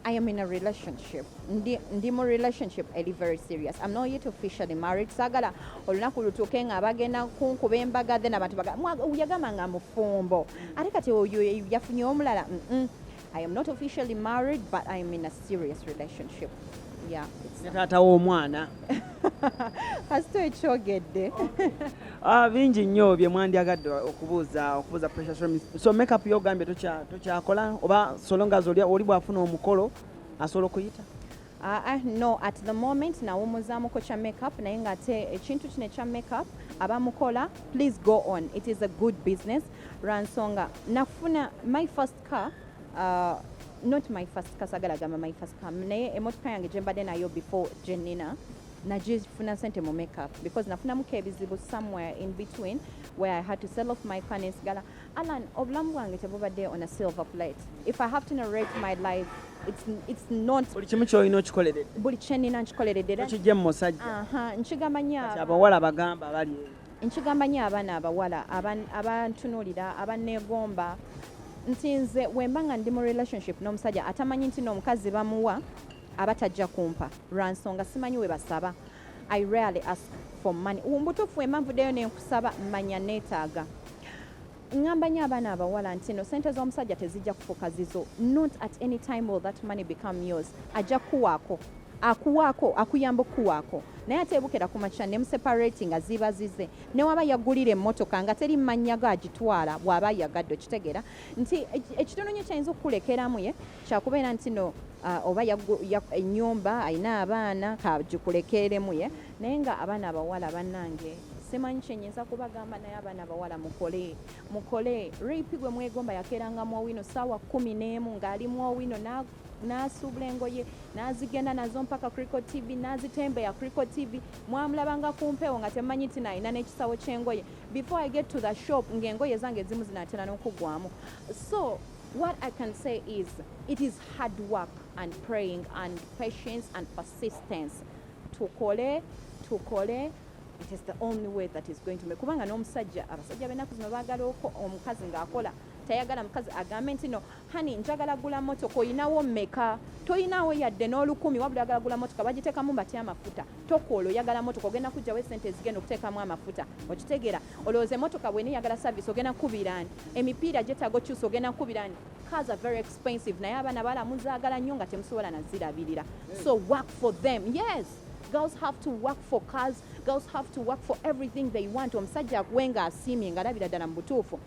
I am in a relationship. Ndi mu relationship eri very serious. I'm not yet officially married. Saagala olunaku lutuuke nga bagenda kunkuba embaga, then abantu baga, "Yagamba nga mufumbo. Ate kati oyo yafunye omulala." I am not officially married, but I am in a serious relationship. Yeah. It's Ne taata w'omwana. Kasita ekyogedde. Bingi nnyo bye mwandyagadde okubuuza Precious Remy. So makeup yogambye tokyakola, oba so long as oli bw'afuna omukolo asobola okuyita? No, at the moment nawumuzaamuko kya makeup, naye ng'ate ekintu kino ekya makeup abamukola, please go on, it is a good business, lwa nsonga nafuna my first car, not my first car, sagala gamba my first car, naye emotoka yange gye mbadde nayo before gye nnina nagifuna sente mu makeup, because nafunamuko ebizibu somewhere in between where I had to sell off my car nensigala. Alan, obulamu bwange tebubadde on a silver plate. If I have to narrate my life, it's not Buli kimu kyolina okikoleredde. Buli kyenina nkikoleredde era. Tokijja mu musajja. Aha, nkigamba nnyo. Kati abawala bagamba abali eyo. Nkigamba nnyo abaana abawala abantunuulira, abanneegomba, nti nze wemba nga ndi mu relationship n'omusajja atamanyi nti n'omukazi bamuwa, aba tajja kumpa, lwa nsonga simanyi we basaba. I rarely ask for money. Mbutuufu, wemba nvuddeyo nenkusaba, manya neetaaga. Ŋŋamba nnyo abaana abawala nti no, sente z'omusajja tezijja kufuuka zizo. Not at any time will that money become yours. Ajja kukuwaako, akuwaako, akuyamba okukuwaako, naye ate ebukera ku makya ne museparate nga ziba zize. Newaba yagulira emmotoka nga teri mannya go agitwala bw'aba ayagadde. Okitegeera nti ekitono nnyo kyayinza okukulekeramu ye kyakubeera nti no, oba ennyumba, alina abaana, kagikulekeremu ye. Naye nga abaana abawala bannange, simanyi kyenyinza kubagamba, naye abaana abawala mukole, mukole. Rape gwe mwegomba yakeeranga mu Owino saawa 11 ng'ali mu Owino, n'asuubula engoye n'azigenda nazo mpaka Crico TV, n'azitembeya Crico TV. Mwamulabanga ku mpewo nga temumanyi nti nalina n'ekisawo ky'engoye. Before I get to the shop, ng'engoye zange ezimu zinaatera n'okuggwamu. So what I can say is it is hard work and praying and patience and persistence. Tukole, tukole. It is the only way that is going to make, kubanga n'omusajja, abasajja b'ennaku zino baagala omukazi ng'akola. Tayagala mukazi agambe nti no, honey, njagala gula motoka, oyinawo mmeka? Toyinawo yadde n'olukumi, wabula oyagala gula motoka. Bagiteekamu batya amafuta? Tokola, oyagala motoka, ogenda kugjawo esente ezigenda okuteekamu amafuta. Okitegeera? Olowooza emotoka bw'eneyagala service ogenda kukubira ani? Emipiira gyetaaga okyusa, ogenda kukubira ani? Cars are very expensive, naye abaana bala muzaagala nnyo nga temusobola nazirabirira. So work for them. Yes, girls have to work for cars. Girls have to work for everything they want. Omusajja akuwe nga asiimye, nga alabira ddala mu butuufu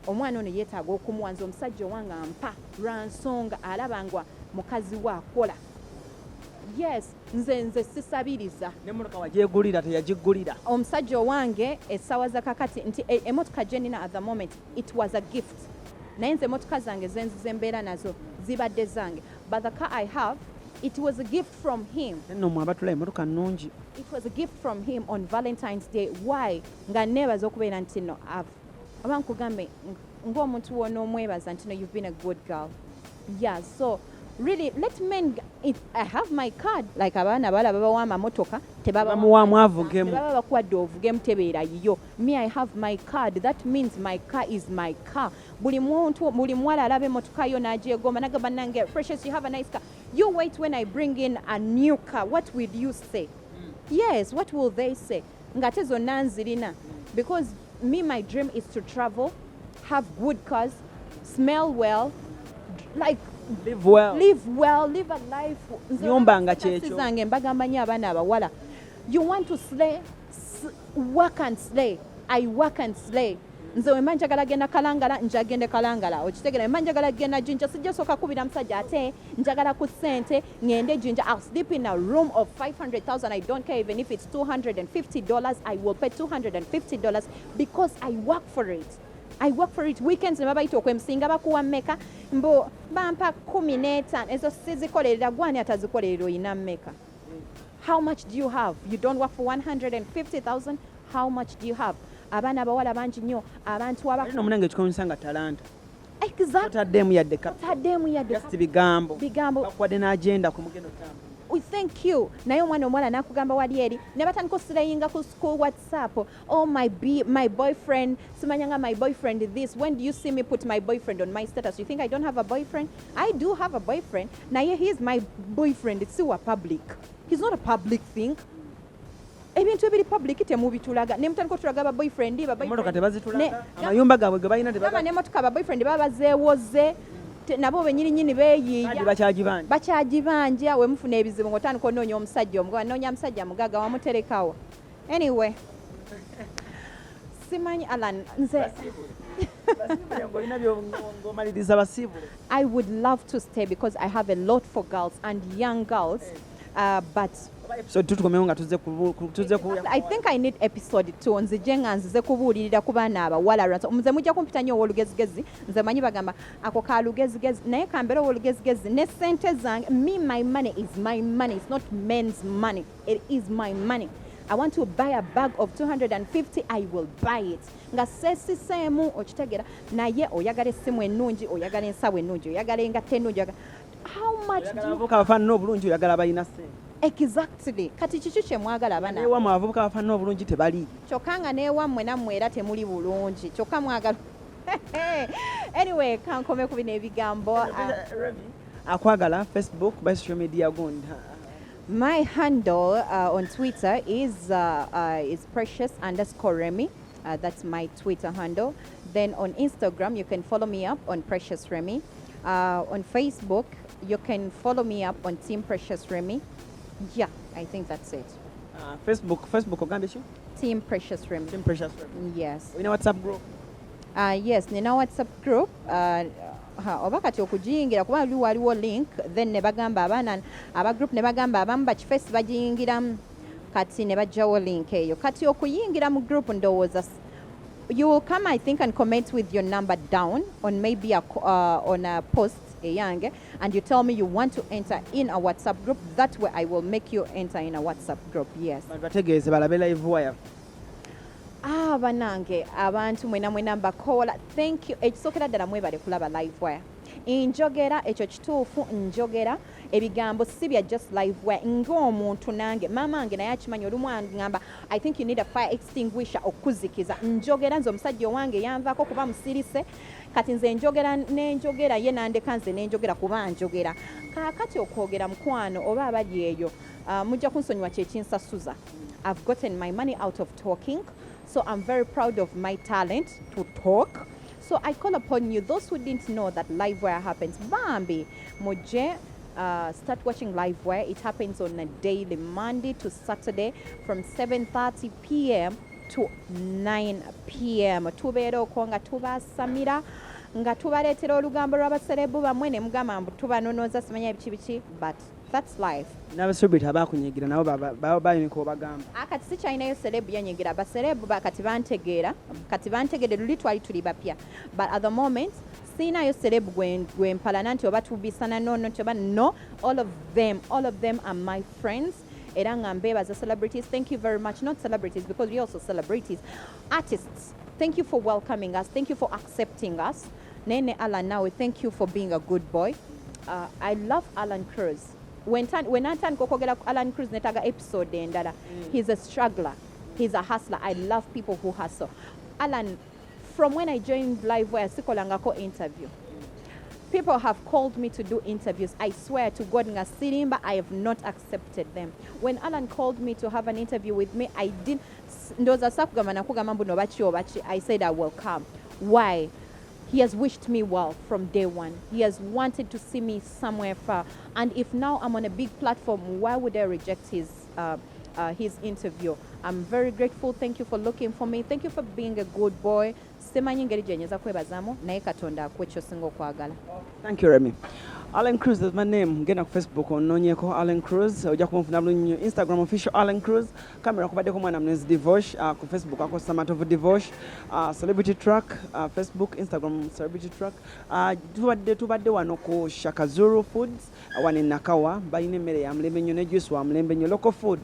omwana ono yeetaaga okumuwanza. Omusajja owange ampa lwa nsonga alaba nga mukazi we akola. Yes, nze sisabiriza. Nemmotoka wagyegulira, teyagigulira. Omusajja owange essaawa za kakati nti emotoka gye nina at the moment, it was a gift, naye nze emotoka zange zenzize embeera nazo zibadde zange, but the car I have, it was a gift from him. Nno mwe abatula emmotoka nnungi. It was a gift from him on Valentine's Day. Why? Nga neebaza okubeera nti no, oba nkugambe ng'omuntu w'onoomwebaza nti no, you've been a good girl. Yeah, so really let men I have my card, like abaana abawala babawa amamotoka. Tebamuwaamu avugemu. Tebaba bakuwadde ovugemu, tebeera yiyo. Me, I have my card. That means my car is my car. Buli muntu, buli muwala alaba emotoka yo n'agyegomba, nagamba, nange, "Precious, you have a nice car." You wait, when I bring in a new car, what will you say? Yes, what will they say? Ng'ate zonna nzirina, because me, my dream is to travel, have good cars, smell well, like Live well. Live well, live a life. Nze Nyumba nga taxi kyekyo. zange mbagamba nnyo abaana abawala, you want to slay, work and slay. I work and slay. Nze wemba njagala genda Kalangala, njagende Kalangala. Okitegera? Wemba njagala genda Jinja, sijja sooka kubira musajja ate njagala ku ssente ŋŋende Jinja. I'll sleep in a room of 500,000. I don't care even if it's $250. I will pay $250 because I work for it. I work for it. Weekends ne babayita okwemusinga, bakuwa mmeka? Mbu bampa 15. Ezo sizikolerera. Gwani atazikolerera? Oyina mmeka? How much do you have? You don't work for 150,000. How much do you have? Abaana abawala bangi nnyo, abantu aba Ate nomunange ekikozesa nga talanta. Exactly. Totaddeemu yadde Taddeemu yadde. Just bigambo. Bigambo. Bakuwadde n'agenda ku mugendo tambula. We thank you. Naye omwana omuwala n'akugamba wali eri ne batandika osirayinga ku school WhatsApp, "Oh, my boyfriend," simanya nga my boyfriend this. When do you see me put my boyfriend on my status? You think I don't have a boyfriend? I do have a boyfriend, naye he is my boyfriend si wa public. He's not a public thing. Ebintu ebiri public temubitulaga, ne mutandika otulaga ba boyfriend, ba Emmotoka boyfriend. Tebazitulaga, amayumba gaabwe ge balina. Gamba n'emmotoka ba boyfriend baba bazeewoze, nabo benyininyini beeyiiya. Kandi bakyagibanja. Bakyagibanja. We mufuna ebizibu ng'otandika onoonya omusajja omugaga, noonya musajja mugaga wamuterekawo. Anyway, simanyi, Alan, nze Ng'olina ng'omaliriza, basiibule. I would love to stay because I have a lot for girls and young girls. But Episode tutukomewo nga tuzze tuzze ku I think I need episode 2, nzije nga nzize kubuulirira ku baana abawala. Nze mujja kumpita nnyo ow'olugezigezi. Nze manyi bagamba ako ka lugezigezi, naye kambeera ow'olugezigezi ne ssente zange. Me, my money is my money. It's not men's money, it is my money. I want to buy a bag of 250, I will buy it nga seesiseemu, okitegeera? Naye oyagala essimu ennungi, oyagala ensawo ennungi, oyagala engatto ennungi, how much do Oyagala you abavubuka abafaanana obulungi, oyagala balina ssente. Exactly. Kati kiki kye mwagala, abaana? Newammwe abavubuka abafaanana obulungi tebali. Kyokka nga n'ewammwe nammwe era temuli bulungi, kyokka mwagala. Anyway, kankome ku bino ebigambo. Akwagala Facebook by social media gundi. My handle on Twitter is precious_Remy. That's my Twitter handle. Then on Instagram, you can follow me up on Precious Remy. On Facebook, you can follow me up on Team Precious Remy. Yeah, I think that's it. Facebook ogambye ki? Team Precious Remy. Team Precious Remy. Yes. Olina WhatsApp group? Yes, nina WhatsApp group. Ha, oba kati okugiyingira kuba waliwo link, then ne bagamba abaana aba group ne bagamba abamu bakifesi bagiyingiramu, kati ne bajjawo link eyo. Kati okuyingira mu group, ndowooza you will come, I think, and comment with your number down on maybe on a post eyange, and you tell me you want to enter in a WhatsApp group. That way I will make you enter in a WhatsApp group, yes. Bantu bategeeze balabe Live Wire. Ah, banange, abantu mwena mwena mbakoola, thank you. Ekisookera ddala, mwebale kulaba Live Wire. Njogera ekyo kituufu, njogera ebigambo si bya just Live Wire. Ng'omuntu nange, maama wange naye akimanyi, olumu aŋŋamba, "I think you need a fire extinguisher okuzikiza." Njogera nze omusajja owange yanvaako kuba musirise. Kati nze njogera nenjogera, ye nandeka nze nenjogera kuba njogera. Kaakati okwogera, mukwano, oba abali eyo, mujja kunsonyiwa, kyekinsasuza. I've gotten my money out of talking. So I'm very proud of my talent to talk. So I call upon you, those who didn't know that Live Wire happens. Bambi, mujje, start watching Live Wire. It happens on a daily, Monday to Saturday, from 7:30 p.m. to 9 p.m. Tubeera okwo nga tubasamira, nga tubaleetera olugambo lw'abaserebu bammwe ne mugamba mbu tubanonooza, simanya biki biki, but that's life. N'abacelebrity abakunyigira nabo baba bayinka obagamba. Akati sikyalinayo celeb yanyigira. Baserebu kati bantegeera, kati bantegedde. Luli twali tuli bapya, but at the moment siinayo celeb gwe mpalana nti oba tubisana nono nti oba no. All of them, all of them are my friends, era nga mbeebaza. Celebrities, thank you very much. Not celebrities, because we also celebrities, artists, thank you for welcoming us, thank you for accepting us. Nene Alan, nawe thank you for being a good boy. I love Alan Cruz. When natandika okwogera ku Alan Cruz, netaga episode endala. He's a struggler, he's a hustler. I love people who hustle. Alan, from when I joined Live Wire, sikolangako interview. People have called me to do interviews. I swear to God, nga sirimba, I have not accepted them. When Alan called me to have an interview with me, I didn't, ndowooza sakugamba nakugamba mbu nobaki obaki. I said I will come. Why? He has wished me well from day one. He has wanted to see me somewhere far. And if now I'm on a big platform, why would I reject his interview? I'm very grateful. Thank you for looking for me. Thank you for being a good boy. Simanyi ngeri gye nyinza kwebazaamu, naye Katonda akuwa ekyosinga okwagala. Thank you, Remy. Alan Cruz is my name. Genda ku Facebook onoonyeko Alan Cruz, ojja kumunfuna bulungi nnyo. Instagram, official Alan Cruz. Kamera kubaddeko mwana mulenzi Divosh. Ku Facebook ako Samatovu Divosh. Celebrity Track, Facebook, Instagram, Celebrity Track. Tubadde wano ku Shakazuru Foods, wano e Nakawa. Balina emmere ya mulembe nnyo ne juice wa mulembe nnyo, local food.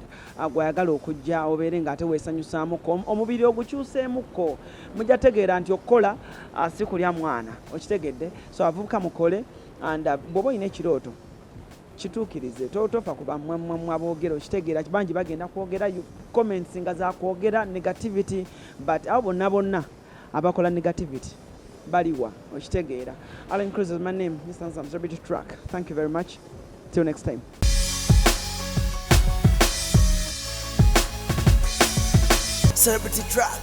Gwayagala okujja obeere ng'ate weesanyusaamuko, omubiri ogukyuseemukko, mujja tegeera nti okukola si kulya mwana, okitegedde? So abavubuka mukole, and bw'oba olina ekirooto kituukirize. Tofa ku bammwammwammwe aboogera, okitegeera? Bangi bagenda kwogera comments nga zakwogera negativity, but abo bonna bonna abakola negativity baliwa, okitegeera? Alan Cruz is my name, Mr. Handsome Celebrity Track. Thank you very much, till next time. Celebrity Track.